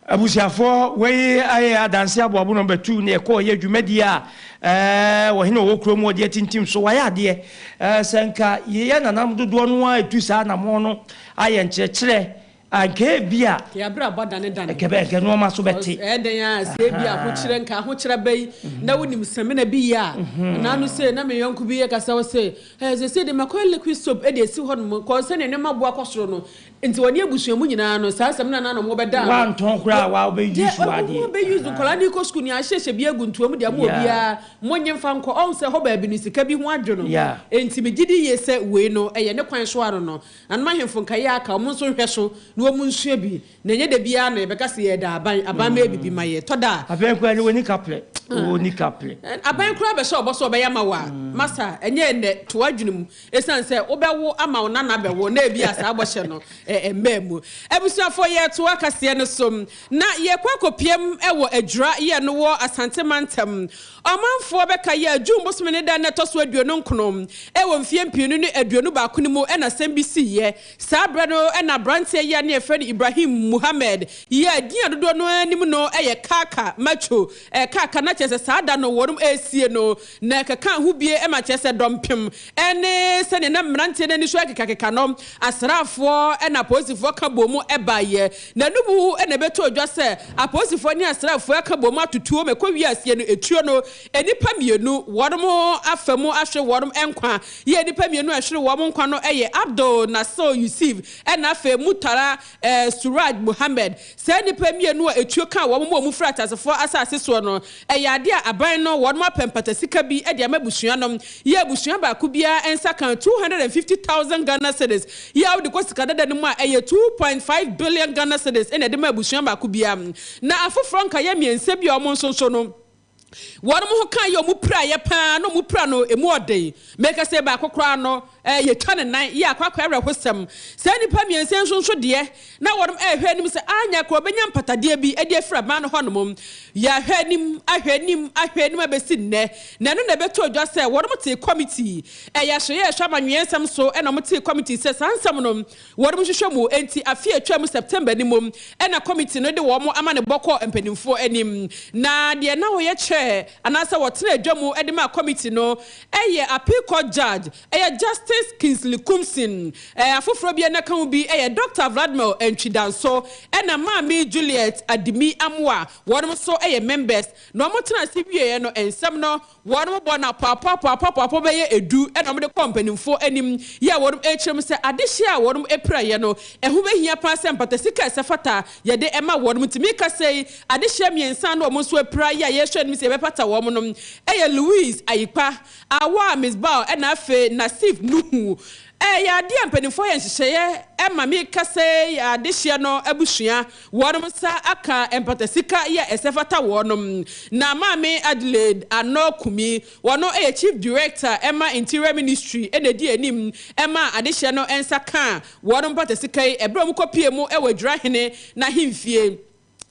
Abusuafoɔ, wei ayɛ adanse aboabo nɔmba tuu ne ɛkɔɔ yɛ dwumadie a ɛɛ ɔhene ɔwɔ kurom ɔde atintim so wayɛ adeɛ ɛɛ sɛ nka yɛ nananom dodoɔ no ara ɛtu saa anamɔn no ayɛ nkyerɛkyerɛ a nka ebia Nka yɛabrabɔ adanedane. nka bɛ nka nnoɔma so bɛte. Because ɛyɛ dɛn ara sɛ ebia ahokyerɛ nka ahokyerɛ ba yi na wonim samina bi yɛ a, anaa no sei na me yɔnko bi kasa ɔse ɛɛ seesei deɛ makɔyɛ liquid soap de asi hɔnom cause sɛdeɛ nneɛma boa kɔ soro no Nti wɔne abusua mu nyinaa no saa asɛm no na na wɔn bɛda ano. Wantɔn koraa a wa wobɛ use w'adeɛ. Deɛ wɔbɛ use nkwadaa no rekɔ sukuu no yɛahyehyɛ bi agu ntoa mu de ama obiara mo nye mfa nkɔ ɔhu sɛ hɔ baabi no sika bi ho adwo no nti megye di yie sɛ wei no ɛyɛ ne kwan so ano no nanom ahemfo nkaeɛ a aka wɔn nso nhwɛ so na wɔn nsua bi na ɛnyɛ da biara na yɛbɛka sɛ yɛda aban aban mɛyɛ bibi ma yɛ tɔ da a. Aban koraa ni wɔni kaplɛ wɔni kaplɛ. Aban koraa bɛhyɛ ɔbɔ sɛ ɔbɛyɛ ama wo a masa ɛnyɛ ɛnɛ to w'adwene mu Esiane sɛ wobɛwo ama wo nana bɛwo na ebia saa bɔhyɛ no mmaa mu. Abusuafoɔ yɛretoa kaseɛ no so na yɛrekɔ akɔpiam wɔ Adwira yɛ no wɔ Asante mantam. Ɔmanfoɔ bɛka yɛ June bosome ne da no ɛtɔ so 29 wɔ mfeɛ 2021 no mu na asɛm bi siiɛ. Saa berɛ no na aberanteɛ yi a ne yɛfrɛ no Ibrahim Muhammed yi a din a dodoɔ no ara nim no yɛ Kaka Macho Kaka na kyerɛ sɛ saa da no wɔnom resie no na ɛkɛkaa ho bie ma kyerɛ sɛ dɔmpem ne sɛdeɛ na mmeranteɛ no ani so rekekakeka no, asraafoɔ na apolisifoɔ ka bɔɔ mu baeɛ. Na ɛno mu na ɛbɛtɔɔ dwa sɛ apolisifoɔ ne asraafoɔ aka bɔɔ mu ato tuo ma ɛkɔwiee aseɛ no, etuo no, nnipa mmienu, wɔnom afa mu ahwere wɔnom nkwa. Yɛ nnipa mmienu a ɛhwere wɔn nkwa no yɛ Abdul Nasir Yusuf ɛna afei Murtala Suraj Mohammed. Saa nnipa mmienu a etuo kaa wɔn ma wɔn firi ateasefoɔ asase soɔ no, ɛyɛ adeɛ a aban no wɔnom apɛ mpata sika bi de ama abusua no, yɛ abusua baako biara nsa ka 250,000 Ghana cedis, yɛ a wode kɔ sika dada no mu a ɛyɛ 2.5 billion Ghana cedis na ɛde ma abusua baako biara. Na afoforɔ nkaeɛ mmiɛnsa bi a wɔn nso nso no, Wɔn ho ka yɛ wɔn piraeɛ pa ara na wɔn pira no ɛmu ɔden. Meka sɛ baako koraa no, eh, yɛtwa ne nan, yɛ akwakwa awerɛhosɛm. Saa nnipa mmiɛnsa yi nso nso deɛ, na wɔn rehwɛ anim sɛ anya koraa wɔbɛnya mpatadeɛ bi de afiri aban no hɔnom. Yɛahwɛ anim, ahwɛ anim, ahwɛ anim abɛsi nnɛ. Na ɛno na ɛbɛtɔɔ dwa sɛ wɔn tee kɔmitii, ɛyɛ ahwɛeɛ a ɛhwɛ amanyɔeɛ nsɛm so na wɔtee kɔmitii sɛ saa nsɛm no, Wɔn nhwehwɛ mu nti, afe a etwaam September no mu na kɔmiti no de wɔn amanebɔ kɔɔ mpanimfoɔ anim. Na deɛ na ɔyɛ chair anaasɛ ɔtena adwa mu de ma kɔmiti no yɛ Appeal Court Judge, ɛyɛ Justice Kingsley Koomson. Afoforɔ bi a na ɛka ho bi yɛ Dɔkta Vladimir Antwi Danso ɛna Maame Juliet Adimi Amoah, wɔn nso yɛ members. Na wɔtena ase wieeɛ no, nsɛm no Wɔbɔ no apɔapɔapɔapɔapɔ bɛyɛ du na wɔde kɔ mpanimfoɔ anim yɛ a wɔrekyerɛ mu sɛ adehyeɛ a wɔpiraeɛ no, ɛho bɛhia paa sɛ mpata sika a ɛsɛ fata yɛde ma wɔn. Nti meka sei, adehyeɛ mmiɛnsa a na wɔn nso apira yɛ a yɛrehwɛ anim sɛ yɛbɛpata wɔn no yɛ Louise Ayikpa, Awaa Misbah ɛna afei Nasif Nuhu. Ɛyɛ adeɛ a mpanimfoɔ ayɛ nhyehyɛeɛ ma meka sɛ adehyeɛ no abusua wɔnom nsa aka mpatasika yi a ɛsɛ fata wɔnom. Na Maame Adelaide Anor Kumi, wɔno yɛ Chief Director ma Interior Ministry na ɛdi anim ma adehyeɛ no nsa kaa wɔnom mpatasika yi ɛberɛ a wɔkɔpie mu wɔ Adwirahene n'ahemfie.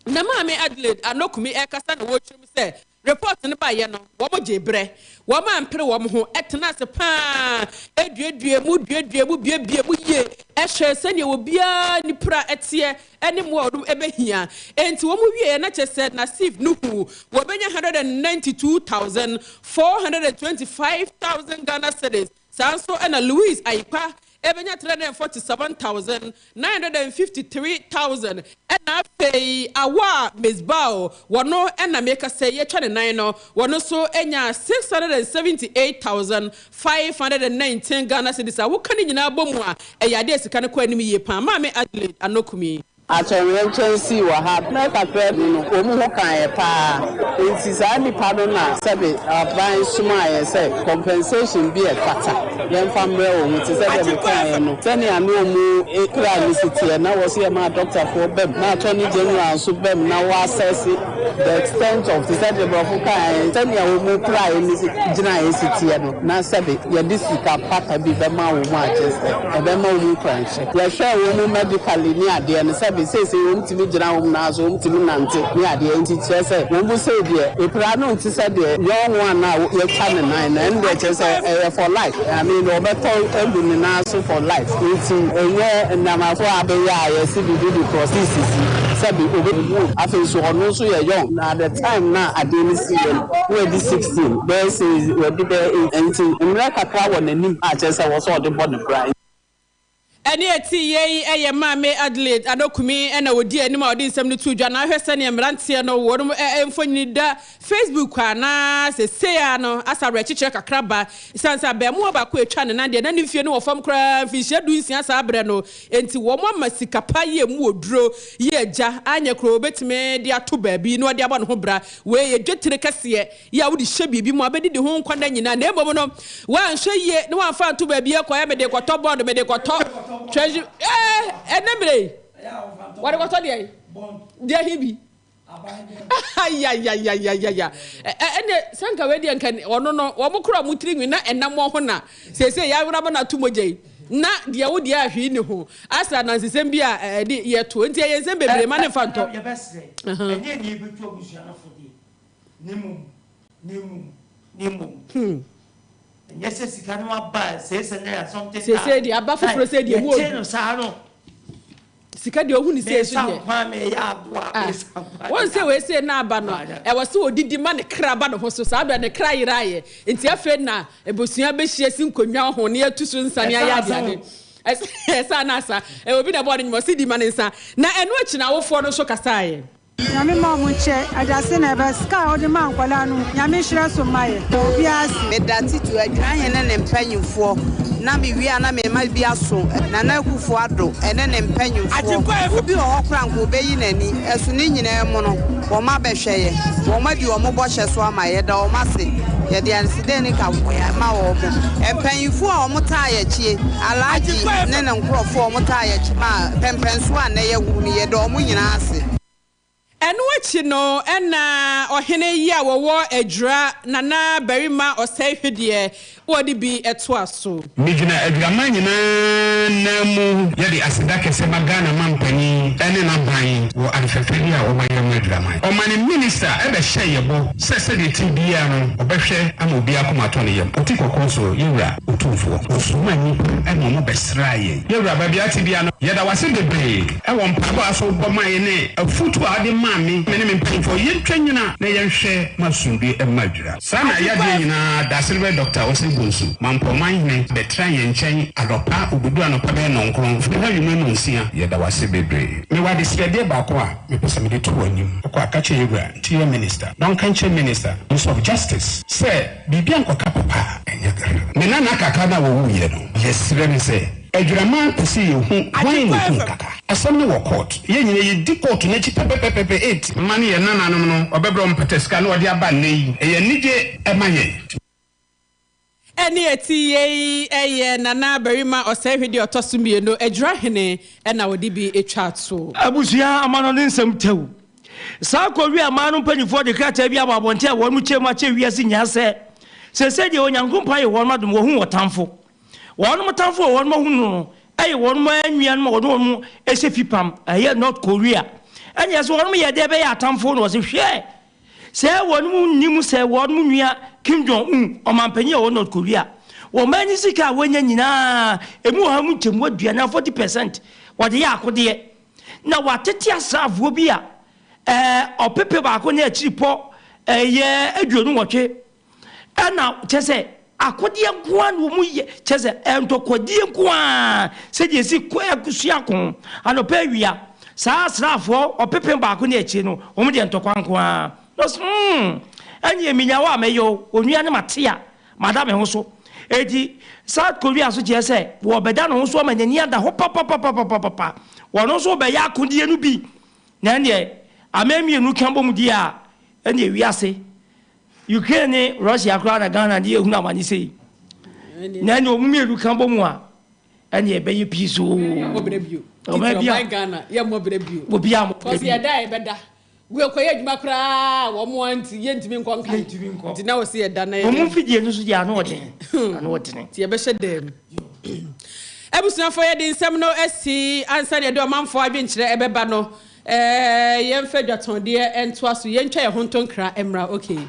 Na Maame Adelaide Anor Kumi ɛrekasa na wɔrekyerɛ mu sɛ Report no baeɛ no, wɔn gyee berɛ, wɔn ampere wɔn ho, tenaa ase pa ara, duaduaa mu, duaduaa mu, buebuee mu yie, hwɛɛ sɛdeɛ obiara nipra teɛ ne mmoa a wɔn bɛhia. Enti wɔn wieeɛ na kyerɛ sɛ Nasif Nuhu wɔbɛnya 192,425 thousand Ghana cedis, Saa nso na Louise Ayikpa bɛnya 347,953 thousand ɛna afei Awaa Misbau wɔno na meka sɛ yɛatwa ne nan no wɔno nso nya 678,519 Ghana cedis a woka ne nyinaa bɔ mu a ɛyɛ adeɛ a sika no kɔ anim yie paa. Maame Adelaide Anokumi. Atoyerɛnkyɛm sii wɔ ha mmerɛ kakra bi no, wɔn ho kaa yɛn paa. Enti saa nnipa no na sɛbe aban somaa yɛn sɛ compensation bi a ɛfata yɛmfa mmrɛ wɔn. Te sɛ deɛ mekaeɛ no, sɛnea na wɔn kra no si teɛ, na wɔse yɛma adɔktafoɔ bam, na Attorney General nso bam na wɔ assess the extent of, te sɛ deɛ borɔfo kaeɛ, sɛnea wɔn kra no si gyinaeɛ si teɛ no, na sɛbe yɛde sika pata bi bɛma wɔn a kyerɛ sɛ ɛbɛma wɔn nkuranhyɛ. Yɛhwɛɛ wɔn mu medically ne adeɛ no, sɛbe seesei wɔn tumi gyina wɔn nan so, wɔn tumi nante ne adeɛ, nti kyerɛ sɛ wɔn mu sei deɛ, epira no nte sɛ deɛ young one a yɛtwa ne nan no, ɛno deɛ kyerɛ sɛ ɛyɛ for life, I mean wɔbɛtɔ agu ne nan so for life, nti ɛnyɛ nnamafoɔ a abɛyɛ a yɛse biribi de prosthesis yi, sɛbe ɔbɛwu, afei nso ɔno nso yɛ young, na at the time no a adeɛ no siiɛ no, na wadi 16, bɛyɛ sei, wadi bɛyɛ 8, nti mmerɛ kakra wɔ n'anim a kyerɛ sɛ ɛwɔ sɛ ɔde bɔ ne bra. Ɛnne a ɛte yei yɛ Maame Adelaide Adokumi na ɔdi anim a ɔde nsɛm no too dwa. Na ahwɛ sɛdeɛ mmeranteɛ no wɔn mfonini da Facebook a na seesei ara no asa awerɛkyekyerɛ kakra ba ɛsiane sɛ abarimaa baako a ɛtwa ne nan deɛ na ne mfie no wɔ fam koraa mfinhyia dunsia saa berɛ no enti wɔn ama sika pa yi a ɛmu oduro yi agya anyɛ koraa ɔbɛtumi de ato baabi na ɔde abɔ ne ho bra. Wei yɛ dwetire kɛseɛ yɛ a wode hyɛ biribi mu a, bɛdidi ho nkwa nna nyinaa, na mmom no, woanhwɛ yie na woamfa anto baabi akɔyɛ mede rekɔtɔ bond, mede rekɔtɔ treasury, ee, ɛnnɛ mmerɛ yi, wɔde kɔtɔ deɛn? Deɛ he bi? Ayayayayaya, ɛnneɛ sɛ nka wei deɛ nka ɔno no, wɔn kora wɔn tiri nwi na ɛnam wɔn ho na seesei yɛawera ma no ato mogya yi, na deɛ wo deɛ a hwee nni ho, asɛ anansesɛm bi a ɛde yɛto, nti ɛyɛ nsɛm bebree ma ne mfa ntɔ. Yɛbɛsrɛ, ɛnyɛ nea yɛbɛtu abusua no fo deɛ. Na mmom, na mmom, na mmom, ɛnyɛ sɛ sika no aba 600 and something Seesei deɛ aba foforɔ sɛ deɛ mu yɛte no saa no. Sika deɛ ohu ne sei so deɛ. Mesa nkwa meyɛ aboa, Ah, mesa nkwa wɔn meyɛ sɛ wei sei na aba no, ɛwɔ sɛ odidi ma ne kra ba ne ho so. Saa berɛ ne kra yeraeɛ. Nti afei na abusua bɛhyia si nkonnwa ho na yɛatu so nsa ne ayɛ adeade. Ɛsa na asa. Ɛwɔ obi na ɛbɔɔ ne nnwom, ɔse di ma ne nsa. Na ɛno akyi no awofoɔ no nso kasaeɛ. Nyame ma ɔmo nkyɛ adase na ɛbɛ sika a ɔde ma nkwadaa no Nyame nhyira so mma yɛ da obiara ase. Meda Tito Adwirahene ne ne mpanyimfoɔ na mewie a na mema bi aso Nana Akufo Addo ne ne mpanyimfoɔ. Obi wɔ hɔ koraa anka ɔbɛyi n'ani, ɛso ne nyinaa mu no wɔn abɛhwɛ yɛ, wɔn adi wɔn bɔhyɛ so ama yɛ, yɛda wɔn ase, yɛde aseda ne nkamfo ma wɔn. Mpanyimfoɔ a wɔtaa yɛn akyi, Alhaji ne ne nkorɔfoɔ a wɔtaa yɛn akyi ma pɛmpɛnsoɔ a nnɛ yɛahunu no, yɛda wɔn nyinaa ase. Ɛno akyi no na ɔhene yi a wɔwɔ Adwira, Nana Barima Ɔsɛe Hwedeɛ, wɔde bi toa so. Megyina Adwiraman nyinaa nan mu yɛde aseda kɛsɛ ma Ghana manpanin ne n'aban wɔ ade fɛfɛ yi a wɔayɛ ama Adwiraman. Ɔmane Minista bɛhyɛɛ yɛ bɔ sɛ sɛdeɛ ɛte biara no ɔbɛhwɛ ama obiara akoma atɔ ne yam. Ɔte kɔkɔɔ so, Yɛwura Otumfoɔ. Ɔsomaa nnipa ma wɔbɛsraa yɛn. Yɛwura, baabi a ate biara no, yɛda wo ase bebree wɔ mpaebɔ a so wobɔ maa yɛn ne afotu a wode maa me ne me mpanyimfoɔ. Yɛntwa nnyina na yɛnhwɛ ma asomdwoeɛ mma Adwira. Saa na yadeɛ nyinaa da Silver Dɔkta Osei Bonsu, Mampɔnmanhene, bɛtra yɛn nkyɛn anɔpa, ɔbɛduru anɔpa bɛyɛ nnɔnkron, firi hɔ anwummerɛ nnɔnsia. Yɛda wo ase bebree. Mewɔ adesrɛdeɛ baako a mepɛ sɛ mede to w'anim. Kɔ a ka kyerɛ yɛn wura, Interior Minister, na ɔnka nkyerɛ Minister, Minister of Justice, sɛ biribi ankɔka papa a, ɛnyɛ dɛ. Me nana kakra no a ɔwuiɛ no, yɛsrɛ no sɛ, Adwiraman pɛ sɛ yɛhu hwan na ɔkum Kaka. Asɛm no wɔ court. Yɛn nyinaa yɛdi court no akyi pɛpɛpɛpɛ. Eight. Mma ne yɛn nananom no, wɔbɛbrɛ wɔn mpata sika na wɔde aba nnɛ yi. Ɛyɛ anigye ma yɛn. Ɛne ɛti yei ɛyɛ Nana Barima Ɔsɛehwedeɛ ɔtɔ so mmienu, Adwira Hene ɛna ɔde bi twa to. Abusua amanɔne nsɛm tɛw. Saa Korea man no mpanyimfoɔ de krataa bi aba abɔnten a wɔn kyɛ mu akyerɛ wiase nyinaa sɛ seesei deɛ Onyankopɔn ayɛ wɔn adom, wɔahu wɔn tamfo. Wɔn tamfo a wɔn ahu no no yɛ wɔn ara nuanom a wɔne wɔn hyɛ fipam, ɛyɛ North Korea. Ɛnneɛ so wɔn yɛ dɛ bɛyɛ atamfo? Na wɔse hwɛ! Sɛ wɔn nnim sɛ wɔn nua Kim Jong Un, ɔmanpanyin a ɔwɔ North Korea, wɔn man no sika a wɔanya nyinaa, emu ɔha mu nkyɛmu aduanan, 40 percent, wɔde yɛ akodeɛ. Na wɔatete asraafoɔ bi a ɔpepe baako ne akyiripɔ ɛyɛ 28 Ɛna kyerɛ sɛ akodeɛ nko ara na wɔn yɛ, kyerɛ sɛ ntɔkwadie nko ara, sɛdeɛ ɛsi kɔ ɛsua ko anɔpa awia. Saa asraafoɔ ɔpepem baako ne akyire no, wɔn deɛ ntɔkwa nko ara. Na ɔse, hmm, ɛnneɛ menya wo a mɛyɛ o, onua ne mate a, mada me ho so. Enti South Korea nso kyerɛ sɛ wɔbɛda ne ho so ama n'ani ada hɔ papapapapapa. Wɔn nso rebɛyɛ akodeɛ no bi. Na ɛnneɛ aman mmienu ka bom deɛ a, ɛnneɛ wiase Ukraine ne Russia koraa na Ghana de ehunu amane sei. Na ɛne wɔn mmienu ka bɔ mu a, ɛne ɛbɛyɛ peace oo. Yɛmmɔ brɛ bio. Ɔman bi a Ghana yɛmmɔ brɛ bio. Obi a mmɔ brɛ bio. Kɔsi yɛda a yɛbɛda. Wei kɔyɛ adwuma koraa wɔn a nti yɛntumi nkɔ nkan. Yɛntumi nkɔ. Nti na wɔsi yɛda na yɛda. Wɔn mfidie no so deɛ ano ɔden. Ano ɔdene. Nti yɛbɛhyɛ dɛm. Abusuafoɔ yɛde nsɛm no asi ansa na yɛde ɔmanfoɔ adwenkyerɛ ɛbɛba no. Ɛɛ yɛmfa adwatɔndeɛ ntoa so, yɛntwa yɛn ho nto nkra mmra okay.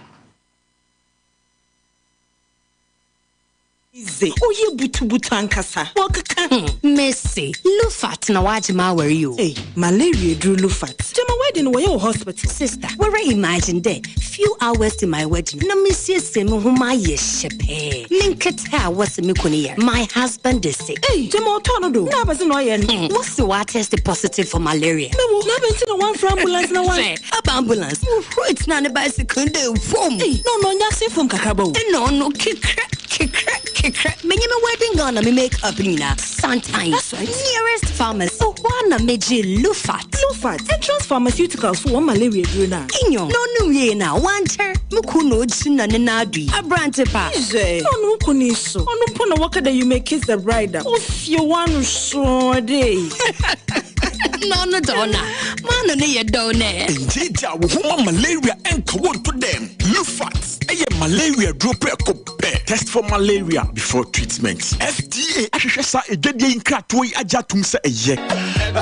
Dze, ɔyɛ butubutu ankasa, wɔkeka ho. Mese, Lufat na w'agye m'awar yi o. Ei, malaria eduru Lufat. Gyama wedding no wɔyɛ wɔ hospital. Sister, woara imagine dɛ few hours to my wedding na mesiesie mo ho mayɛ hyɛpɛɛ, me nketse a wɔse me kun yar, my husband is sick. Ei, gyama ɔtɔɔ no do, na abɛdze na ɔyɛ no. Wɔse ɔatest positive for malaria. Me wo, na abɛn ntsi na wɔammfrɛ ambulance na wɔan. Hwɛ, aba ambulance, muhurui tsenaa ne bicycle no do vum. Ei, na ɔno ɔnnyɛ asen famu kakraba o. Nna ɔno kekrɛ, kekrɛ, kekrɛ, menye me wedding gown na me make up nyina, santan. That's right. Nearest pharmacy, hɔ ara na megyee Lufat. Lufat, Entrance Pharmaceuticals fo wɔn malaria eduru no a. Nyew, na ɔno wiei no a, ɔannkyɛr, mo kun na ogyina ne nan do yi, aberantse pa. Hwɛ, na ɔno wo kun yi so, ɔno mpo na wɔka dɛ you may kiss the bride a, ofie w'ano sɔɔ dɛ. Na ɔno dze ɔno a, m'ano no yɛ dɛw nɛ. Ngyeegyaa wo ho ma malaria nka wo nto dɛm. Lufat yɛ malaria duro prɛko pɛ. Test for malaria before treatment. FDA ahwehwɛ saa adwadie yi nkratoɔ yi agye atom sɛ ɛyɛ.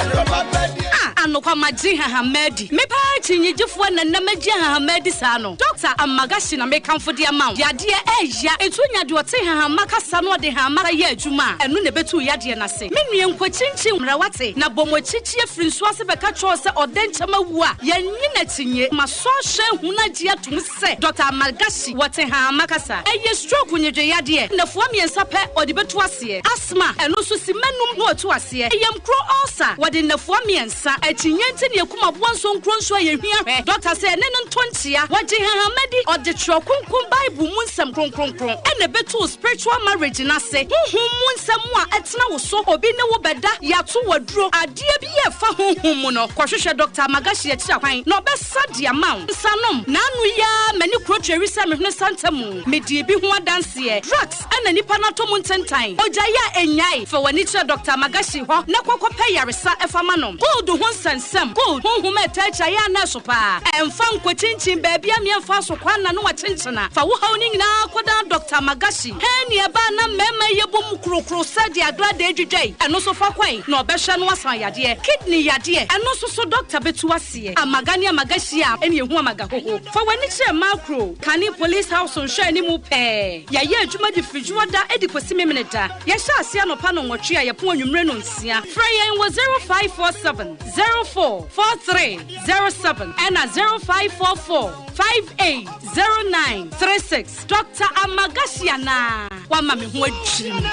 Ah, anokwa magye nhahamma adi. Me paa akyinnyegyefoɔ na nnɛ magye nhahamma adi saa no. Dɔkta Amagashi na mekamfo de ama wo. Yadeɛ ɛɛya, enti wonya deɛ ɔte nhahamma kasa na ɔde nhahamma yɛ adwuma a, ɛno na ɛbɛtu wo yadeɛ no ase. Me nua nkɔkyinkyin mmra wate, na bɔ mo akyikyi afiri nsuo ase bɛka kyerɛ wo sɛ ɔdɛ nkyɛm awu a, yɛnnye no akyinnye. Masɔ ahwɛ ahunu agye atom sɛ Dɔkta Amalgashi wɔ Tehama kasa. Ɛyɛ stroke nnwedwe yadeɛ. Nnafua mmiɛnsa pɛ ɔde bɛtu aseɛ. Asthma, ɛno nso simma num na watu aseɛ. Yamkuro ulcer, wɔde nnafua mmiɛnsa. Akyinnye nti na yɛkum aboa nsonkuro nso a yɛhwia hwɛ. Dɔkta sɛ ɛne no nto nkyea. Wɔgye nhahama di. Ɔde Twerɛ Kronkron Bible mu nsɛm kronkronkron na ɛbɛtu wo spiritual marriage no ase. Honhom mu nsɛm a ɛtena wo so, obi ne wo bɛda, yɛato wo aduro, adeɛ bi a ɛfa honhom mu no, kɔhwehwɛ Dɔkta Amagashi akyiri akwan na ɔbɛsa de ama wo. Nsanom, N'ano yi ara m'ani kuro tweri sɛ me hwene santa mu. Medii bi ho adanseɛ. Drugs na nipa no atɔ mu ntentan. Ogyae a ɛnnyae. Fa w'ani kyerɛ Dɔkta Amagashi hɔ na kɔ kɔpɛ yaresa fa ma no. Gold ho nsɛnsɛm, Gold, honhom a ɛtaa akyi ayɛ a na ɛso paa. Ɛmfa nkɔkyinkyin baabi a mmea mfa so kwan na no akyenkyena. Fa wo haw no nyinaa kɔdan Dɔkta Amagashi. Hɛn nea ɛbaa na mmarima yi yɛbɔ mu krokro sɛ deɛ agradaa dwidwa yi, ɛno nso fa kwan na ɔbɛhwɛ no asan yadeɛ. Kidney yadeɛ, ɛno nso so dɔkta bɛtu aseɛ. Amaga ne amaga hyia a, ɛne ɛhu amaga hoho. Fa w'ani kyerɛ Makro, Kane Police House nhwɛanimu pɛɛ. Yɛyɛ adwuma de firi Dwoɔda de kɔsi Memeneda. Yɛhyɛ aseɛ anɔpa nnɔnwɔtwe a yɛpɔn anwummere nnɔnsia. Frɛ yɛn wɔ 0547 04 43 07 ɛna 0544 58 09 36. Doctor Amagashi anaa? Wama me ho adwiri me.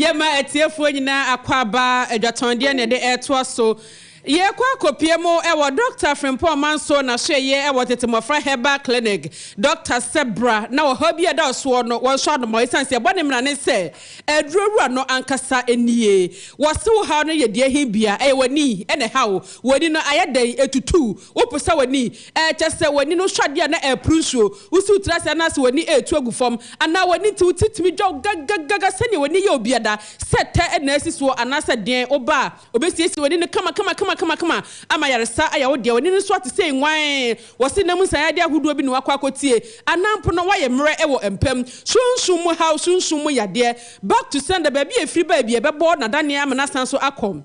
Yɛma atiefoɔ nyinaa akwaaba, adwatɔndeɛ na yɛde retoa so. Yɛrekɔ akɔpue mu wɔ Dɔkta Frimpong Manso n'asoɛeɛ wɔ Tete Mmɔfra Herbal Clinic. Dɔkta sɛ bra na ɔhaw bi a ɛda wo soɔ no wɔnsɔ ano ma wo ɛsiane sɛ yɛbɔ ne mmara ne sɛ aduro wura no ankasa nie. Wɔse wo haw no yɛ deɛ he bia ɛyɛ w'ani na ɛha wo. W'ani no ayɛ dɛn ɛtutu wo posa w'ani ɛkyɛ sɛ w'ani no hwɛ adeɛ a na ɛreporo nsuo. Wosi wo tiri ase anaasɛ w'ani retu agu fam anaa w'ani nti wo ti tumi dwa wo gagagaga sɛdeɛ w'ani yɛ obiada sɛ tɛ na asi soɔ anaasɛ deɛn woba a Obesiesie w'ani no kama-kama-kama-kama ama ayaresa ayɛ wo dea. W'ani no nso ate sɛ nguan. Wɔse nna mu nsaeade ahodoɔ bi na woakɔ akɔtie, anaa mpo no woayɛ mmerɛ wɔ mpa mu. Sunsum mu haw, sunsum mu yadeɛ. Back to sender, baabi a ɛfiri baa bi a ɛbɛbɔ n'adaneɛ ama no asan so akɔ.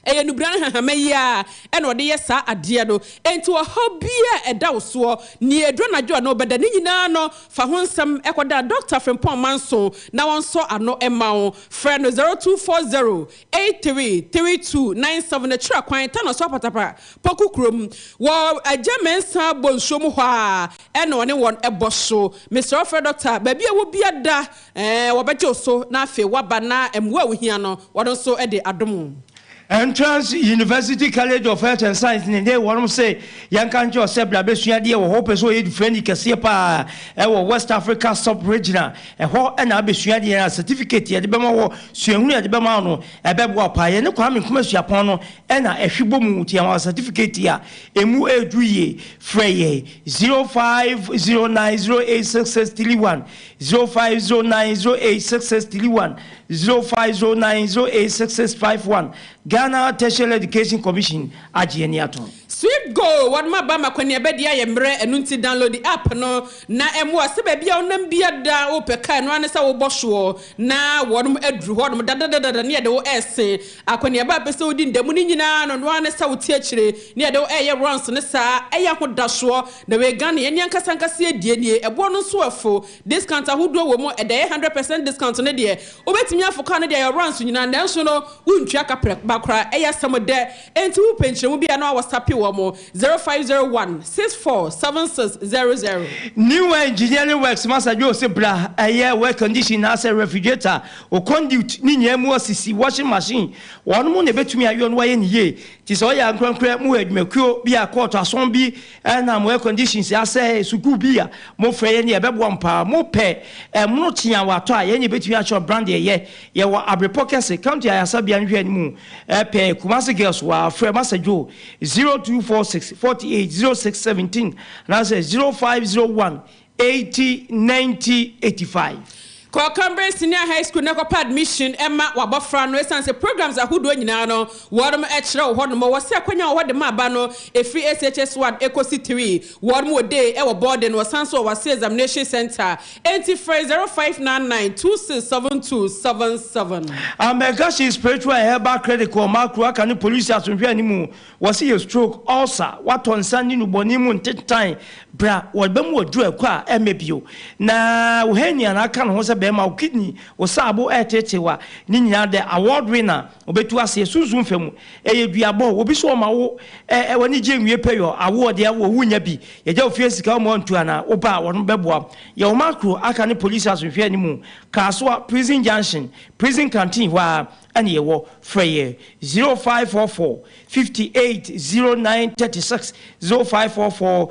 Ɛyɛ nnubena ne hahama yi ara na ɔde yɛ saa adeɛ no. Enti ɔhaw biara a ɛda wo soɔ, nea ɛduru anadwo a na wobɛda, ne nyinaa no, fa ho nsɛm kɔda Dɔkta Frimpong Manso na ɔnsɔ ano mma wo. Frɛ no 0240 833297 akyiri kwan, Tano so Apatapa, Poku kurom. Wɔ Agya Mensah Bonsuo mu hɔ ara na ɔne wɔn bɔ so. Mesrɛ wo frɛ dɔkta baabi a ɛwɔ biara da, ɛɛ, wɔbɛgye wo so na afei woaba na mmoa a wohia no wɔn nso de adom wo. Entrance University College of Health and Science ne de wɔnom se yɛnka nkyerɛ wo sɛ bra bɛsua adeɛ wɔ hɔ wopɛ sɛ ɔyɛ dufrani kɛseɛ paa ɛwɔ West Africa Sub Regional ɛhɔ na abɛsua adeɛ na certificate yɛde bɛma wɔ suahunu yɛde bɛma wo no ɛbɛboa wo paa yɛne Kwame Nkrumah Suapɔn no na ɛhwe bɔ mu nti yɛma wo certificate a ɛmu ɛɛduru yie frɛ yɛn 0509086631 0509086631 0509086651 Ghana Tertiary Education Commission agye ani atom. Swift Go, Wɔnom aba ma kɔneaba di ayɛ mmerɛ, ɛno nti download app no na ɛmmoa sɛ baabi a wonam bia da wopɛ car ɛno ara ne sɛ wobɔ soɔ na wɔnom aduru hɔ nom dadadadada ne yɛde wo ɛrese akɔneaba a pɛ sɛ wodi nda mu no nyinaa no ɛno ara ne sɛ wote akyire ne yɛde wo ɛreyɛ runs no saa ɛyɛ ahodasoɔ na wei Ghana yɛn ankasa ankasa yɛdie nie ɛboɔ no nso ɛfo Discount ahodoɔ wɔ mu, ɛda ɛyɛ 100% discount no deɛ, wobɛtumi afo car no de ayɛ runs nyinaa nanso no wontua kaprɛ ba koraa, ɛyɛ asɛm dɛ, enti wopɛ nkyerɛmu bi a na wawɔsape wɔn 0501 64 7600. New Engineering Works Masa Joe se bra ɛyɛ wo air condition naasɛ refrigerator, wo conduit ne nyinaa mu asisi, washing machine, wɔnom na ɛbɛtumi ayɔ na wayɛ no yie. Nti sɛ ɔyɛ ankorankorɛ mowɔ adwumakuo bi a kɔɔto asɔn bi Ɛna mo air conditions asɛe, sukuu bi a mo frɛ yɛn yɛbɛboa mo paa, mo pɛ ɛmono kye a watɔ a yɛn yɛbɛtumi akyerɛ brand ɛyɛ, yɛwɔ Abrepɔ kɛse, county ayasabea nhwɛ anim pɛɛ, Kumasi girls waa, frɛ Masa Joe 0246 48 06 17 anaasɛ 0501 80 90 85. Kɔ Cambridge Senior High School na kɔpɛ admission ma w'abɔfra no. Esiane sɛ programs ahodoɔ nyinaa no wɔnom kyerɛ wɔ hɔnom, wɔ sɛ akwanya wɔ hɔ de ma aba no ɛfiri SHS 1 ɛkɔsi 3. Wɔnom wɔ day wɔ boarding, wɔsan nso wɔ Wase Examination Centre. Enti frɛ 0599 2672 77. Amegashie Spiritual and Herbal Clinic wɔ Makro aka ne polisi asomhwɛ anim Wɔse yɛ stroke, ulcer, watɔ nsa ne nnubɔne mu ntentan, bra wɔbɛma waduru ɛkɔ a ɛmmɛ bio. Na wo hernia na aka ne ho sɛ bɛɛma, wo kidney, wo saabo ɛreteetew a, ne nyinaa the award winner ɔbɛtu aseɛ sunsum fa mu. Ɛyɛ duabɔ, obi so ɔma wo ɛ w'ani gye nwie pɛyɔ, awoɔ deɛ wɔ wonnya bi, yɛgya wo fie sika wɔma wantu anaa, woba a wɔnom bɛboa wo. Yɛ wo macro aka ne police asomhwɛ animu, Kasoa, prison junction, prison canteen hɔ ara. Ɛna yɛwɔ, frɛ yɛ 0544 58 09 36, 0544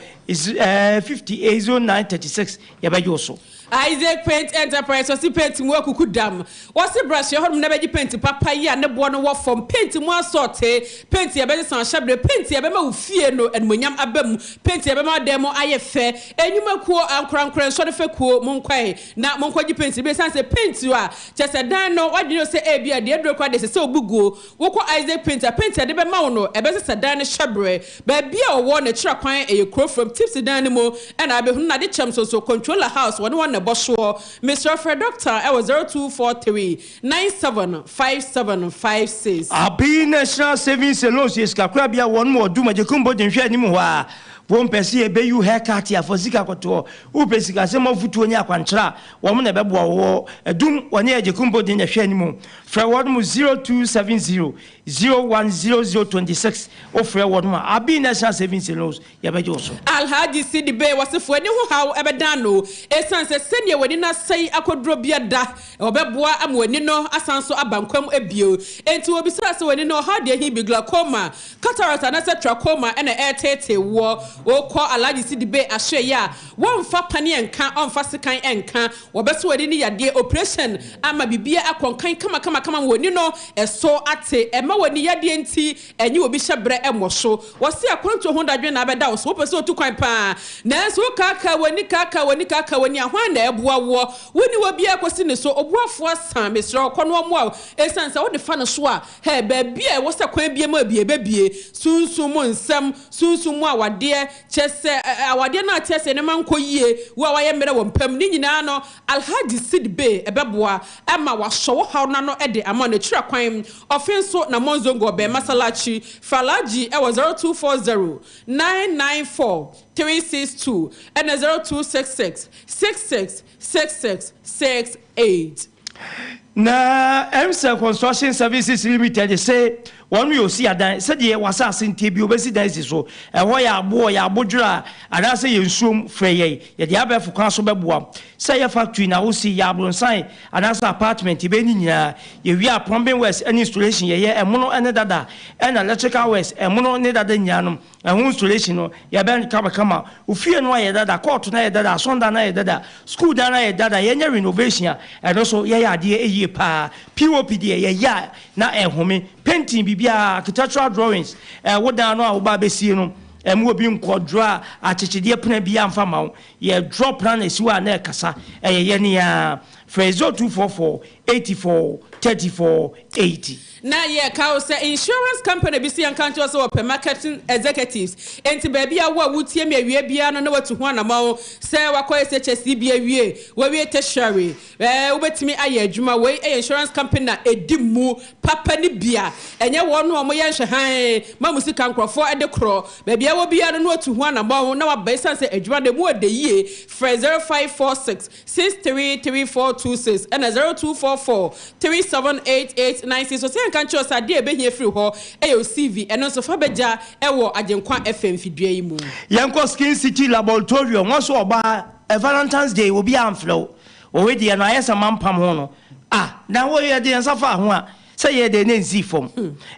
58 09 36, yɛbɛgye wo so. Isaac Paint Enterprise ɔse paint mu akuku dam. Ɔse bra soɛ hɔnom na bɛgye paint papa yi a ne boɔ no wɔ fam, paint mu asɔɔte, paint a ɛbɛsesa ahyɛbere, paint a ɛbɛma wo fie no animuonyam aba mu, paint a ɛbɛma dan mu ayɛ fɛ. Nnwuma kuo, ankorankorɛ, nsɔre fekuo, monkɔe na monkɔgye paint no bi ɛsiane sɛ paint a Kyerɛ sɛ dan no, w'adwene yɛ wo sɛ ebia deɛ aduro koraa deɛ ɛsɛ sɛ wobu guo. Wokɔ Isaac Paint a, paint a yɛde bɛma wo no, ɛbɛsesa dan no hyɛberɛ. Baabi a wɔwɔ no, kyerɛ kwan, ɛyɛ kuro fam, Tipsy dan no mu na wobɛhunu na ade kyɛm nso so, Controller House, wɔne wɔn na ɛbɔ soɔ. Mesrɛ frɛ Doctor wɔ 0243 97 5756. Abi National Savings and Loans yɛ sikakorabea a wɔnom wɔ Dum Agyekum Bogye nhwɛanim hɔ a. Wompɛ sɛ yɛbɛyi wo haircut a, fa sika kɔtoɔ. Wopɛ sikasɛm afotuo ne akwankyerɛ a, wɔn na ɛbɛboa wo. Wɔ Adum, wɔne Agyekum Bodin na ɛhwɛ anim. Frɛ wɔn 0270 0100 26. Wofrɛ wɔn a, Abbey National Savings and Loans, yɛbɛgye wo so. Alhaji Sidibe, Wɔsefo ani ho haw bɛdan ano esiane sɛ sɛnea w'ani no asɛe akɔduro bia da, wɔbɛboa ama w'ani no asan so aba nkwa mu bio. Enti wɔbisaa sɛ w'ani no ɔhaw deɛ he bi, glaucoma, Cataract anaasɛ trachoma na ɛreteetee woɔ. Wokɔ Alhaji Sidibe ahwɛeɛ a, wɔmfa paneɛ nka, ɔmfa sekan nka. Wɔbɛsɔ w'ani no yadeɛ, operation, ama biribiara akɔ nkan kamakamakama ma w'ani no so ate. Ɛmma w'ani yadeɛ nti ɛnye obi hyɛ berɛ mmɔ so. Wɔse akwantuo ho dadwen na abɛda wo so. Wopɛ sɛ wotu kwan pa ara, nanso wokaakaa w'ani, kaakaa w'ani, kaakaa w'ani a, hwan na ɛboa woɔ? Wonni obiara kɔsi ne so. Oboafoɔ asa, mesrɛ wo, kɔ na ɔmmoa wo. Ɛsiane sɛ wode fa no so a, Hɛ, baabi a ɛwɔ sɛ kwan bue ma bue, ɛbɛbue. Sunsum mu nsɛm, sunsum mu awadeɛ, kyerɛ sɛ, ɛ, awadeɛ no a kyerɛ sɛ nneɛma nkɔ yie, wo a woayɛ mmerɛ wɔ mpa mu, ne nyinaa no, Alhaji Sid Bey bɛboa ma wasɔ wo haw no ano de ama wo. N'akyira kwan, ɔfe nso na Monzongo ɔbɛn Masalachi. Frɛ Alhaji wɔ 0240 994 362 ɛna 0266 66 66 68. Na Emsel Construction Services Limited se wɔn yɛ osi adan sɛdeɛ w'asase nteɛ bi wobɛsi dan asi so, ɛhɔ yɛ aboɔ, yɛ abodwera anaasɛ yɛ nsuom, frɛ yɛn, yɛde abɛɛfo kwan so bɛboa wo. Sɛ ɛyɛ factory na wosi, yɛ abronsan anaasɛ apartment, yɛbɛyɛ ne nyinaa. Yɛwie a plumbing works ne installation yɛyɛ, ɛmono ne dada, ɛna electrical works, ɛmono ne dada nyinaa no, Ɛho installation no, yɛbɛn no kamakama. Wo fie no ayɛ dada, court no ayɛ dada, asɔndan no ayɛ dada, school dan no ayɛ dada, yɛnyɛ renovation a, ɛno nso yɛyɛ adeɛ yie paa. POP deɛ yɛyɛ a na ɛhome. Painting biribiara, architectural drawings, wo dan no a woba abɛsie no, ɛmma obi nkɔ draw akyekyedeɛ plan biara mfa mma wo. Yɛ draw plan ɛsi hɔ a na ɛkasa. Ɛyɛ yɛn ara. Frɛ 0244 84 34 80. Na yɛka wo sɛ insurance company bi sɛ yɛnka nkyerɛ wo sɛ wɔpɛ marketing executives enti baabi a wo a wotie me awie biara no na watu ho anamɔn sɛ wakɔ SHS bi awie, wawie tertiary, ɛɛ wobɛtumi ayɛ adwuma. Wei yɛ insurance company a ɛdi mu papa no bi a ɛnyɛ wɔn a wɔyɛ nhwɛhan ma mo sika nkurɔfoɔ de korɔ. Baabi a wɔ biara no na watu ho anamɔn na waba ɛsiane sɛ adwuma no ɛmu ɔdɛ yie. Frɛ 0546 633426 ɛna 0244 378896. Ɔsɛ yɛnka nkyerɛ wo sɛ adeɛ a ɛbɛhia firi hɔ yɛ wo CV, ɛno nso fa bɛgya wɔ Agyenkwa FM fidua yi mu. Yɛnkɔ Skin City Laboratorio wɔn so ɔbaa ɛ Valentine's Day obiara amfrɛ wo wɔ wedeɛ no ayɛ sɛ mampam ho no ah na wo yɛde yɛn nsa faa ho a Sɛ yɛyɛ dɛn na ensii fam.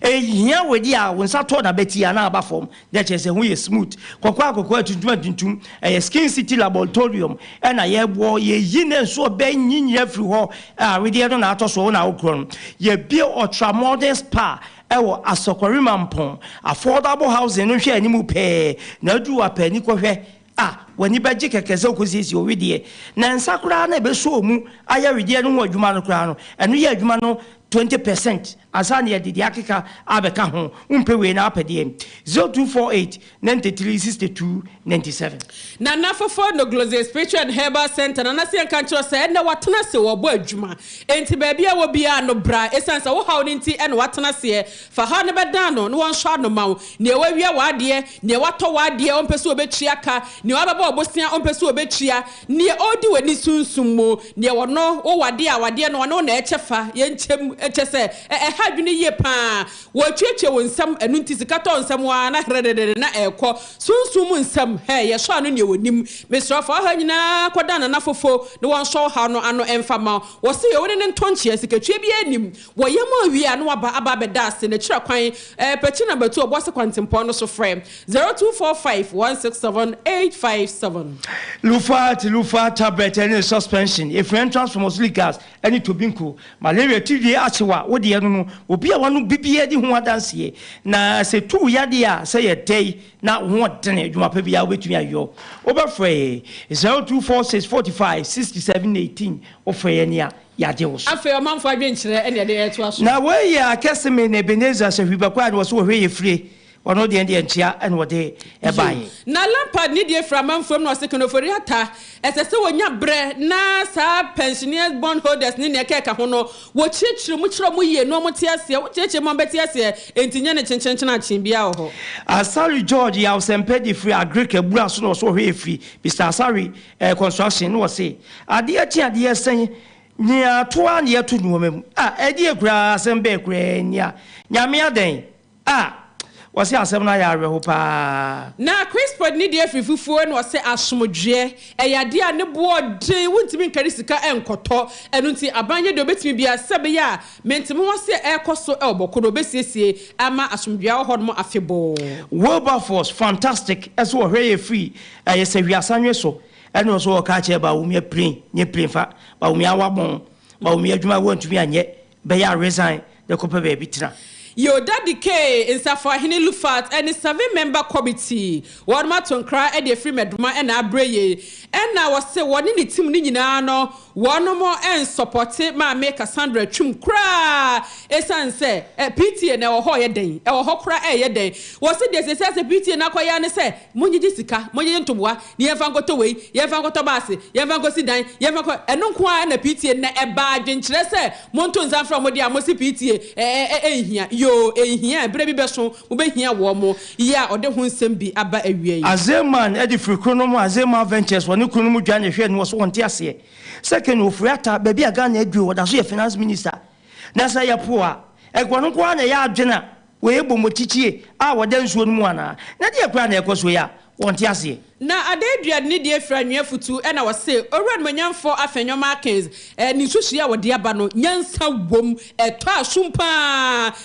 Ehia wadi a wo nsa tɔ n'abati a na aba fam, na kyerɛ sɛ ho yɛ smooth. Kɔkɔɔ a kɔkɔɔ, atuntum a tuntum. Ɛyɛ Skin City Laboratorium na yɛboɔ. Yɛyi ne nso ɔbɛ nyinyini afiri hɔ a wedeɛ no na atɔ soɔ, wo na wokorɔ no. Yɛabue Ultra Modern Spa wɔ Asɔkɔre Mampong. Affordable housing no nhwɛ anim pɛɛ na aduru w'apɛ ani kɔhwɛ a, w'ani bɛgye kɛkɛ sɛ wokosiesie wo wedeɛ. Na nsa koraa na ɛbɛsɔ mu ayɛ wedeɛ no ho adwuma no koraa no, ɛno yɛ adwuma no 20 percent ansa na yɛde deɛ akeka abɛka ho. Wompɛ wei na wapɛ deɛn? 0248 93 62 97. Nana Fofo Nogloze Spiritual and Herbal Center, Nana se yɛnka nkyerɛ wo sɛ ɛnnɛ watena ase ɔrebɔ adwuma. Enti baabi a wɔ biara no bra, ɛsiane sɛ wo haw no nti na watena aseɛ. Fa haw no bɛdan no na wɔnsɔ ano ma wo. Nea wawia w'adeɛ, nea watɔ w'adeɛ a ɔmpɛ sɛ ɔbɛtua ka, nea wabɛbɔ wo bosea a ɔmpɛ sɛ ɔbɛtua, nea ɔredi w'ani sunsum mu, nea ɔno wo w'adeɛ a w'adeɛ no ɔne wo na ɛkyɛ fa, yɛnkyɛ mu, kyɛ sɛ, ɛ, ɛha adwene yie pa ara. Wɔretuatua wo nsam, ɛno nti sika tɔ nsam ara na herɛdɛdɛdɛ na ɛrekɔ. Sunsum mu nsɛm, hɛ, yɛsɔ ano nea wɔnim. Mesrɛ wo, fa wo haw nyinaa kɔdan Nana Fofo na wɔnsɔ wo haw no ano mfa mma wo. Wɔse yɛ wo ne no ntɔ nkyea, sikatua biara nnim. Wɔ yam a wie a na waba aba abɛda ase n'akyira kwan eh, Pɛkyi na Batu Ɔboase kwantempɔn no so frɛ 0245 167 857. Lufat, Lufat tablet ne suspension, efiri entrance pharmaceuticals ne Tobinco. Malaria tiridie akyew a, wo deɛ no no, obi a wano bibiara di ho adanseɛ. Na sɛ tu wo yadeɛ a, sɛ yɛ dɛn na wo ho ɔdene, adwuma pa biara wobɛtumi ayɔ. Wobɛfrɛ yɛn 0246 45 67 18, wofrɛ yɛn a, yɛagye wo so. Afei ɔmanfo adwenkyerɛ na yɛde retoa so. Na wei yɛ akɛse me na Ebenezer sɛ hwibɛkɔ a na wɔse wɔhwɛ yɛ fire. Ɔno deɛ deɛ nkyea ɛna ɔde ɛbaeɛ. Na Lampard ne deɛ firi amanfoɔ mu na ɔse Ken Ofori-Atta, ɛsɛ sɛ wɔnya berɛ na saa pensioners bond holders ne nea ɛkeka ho no wɔkyerɛkyerɛ mu kyerɛ wɔn yie na wɔn te aseɛ, wokyerɛkyerɛ mu a wɔbɛte aseɛ, enti nyɛ no kyenkyenkyen akyen biara wɔ hɔ. Asare George Yaw Sɛmpɛ de firi Agric abura so na ɔso ɔhwɛ ɛfiri Mister Asare eh, construction na ɔse adeɛ kye adeɛ sɛn nea to ara na yɛto nnoɔma mu ah ɛdeɛ koraa asɛm bɛɛ koraa ni a Nyame adɛn Ah! Wɔse asɛm no ayɛ awerɛho paa. Na Crispod ne deɛ firi fufuo na ɔse asomdwoeɛ ɛyɛ adeɛ a ne boɔ den wontumi nkari sika nkɔtɔ ɛno nti aban nyɛ deɛ ɔbɛtumi biara sɛ ɛbɛyɛ a mentemehoase a ɛrekɔ so wɔ Bɔko no ɔbɛsiesie ama asomdwoeɛ awɔ hɔ nom afebɔɔ. Wilberforce fantastic ɛso ɔhwɛ yɛ firi ɛyɛ sɛ wiasanwe so ɛna ɔso ɔka kyerɛ Bawumia plane nyɛ plane fa Bawumia wabɔn Bawumia adwuma wantumi anyɛ bɛyɛ a resign na kɔpɛ baabi tena. Yo Daddy K, Nsafoahene Lufat ne Seven Member Committee wɔnom ato nkra de afiri Mɛdoma na abrɛ yei. Ɛna wɔse wɔne ne team no nyinaa no wɔnom nsɔpɔte Maame Cassandra Twum koraa ɛsiane sɛ PTA no ɛwɔ hɔ yɛ dɛn? Ɛwɔ hɔ koraa ɛyɛ dɛn? Wɔse deɛ seesei asɛ PTA no akɔyɛ ara ne sɛ monyegye sika, monyegye ntoboa na yɛmfa nkɔtɔ wei, yɛmfa nkɔtɔ baase, yɛmfa nkɔsi dan, yɛmfa nkɔ, ɛno nko ara na PTA nnɛ ɛbaa adwenkyerɛ sɛ monto nsa mfrɛ wɔn deɛ a mose PTA ɛ-ɛ-ɛ ɛnhia, yoo ɛnhia, ɛberɛ bi bɛso mobɛhia wɔn, yi a ɔde ho nsɛm bi aba awia yi. Azeman de firi Kronom Azeman Ventures wɔne Kronom dwa na ɛhwɛɛ no wɔ so wɔnte aseɛ sɛ Ken Ofori-Atta baabi a Ghana aduru ɔda so yɛ finance minister na sɛ yɛpo a ɛnka ɔno nko ara na ɛyɛ adwene a Wei yɛ bɔmmɔkyikyie a wɔda nsuo no mu anaa? Na deɛ koraa na ɛrekɔ soɔ yi a wɔnte aseɛ? Na Adaadua de ne deɛ firi anwea futu na ɔse, Owura Animuonyamfoɔ Afenyo Markins, ne nsusuiɛ a wɔde aba no, nyansa wom, ɛtɔ asom pa ara.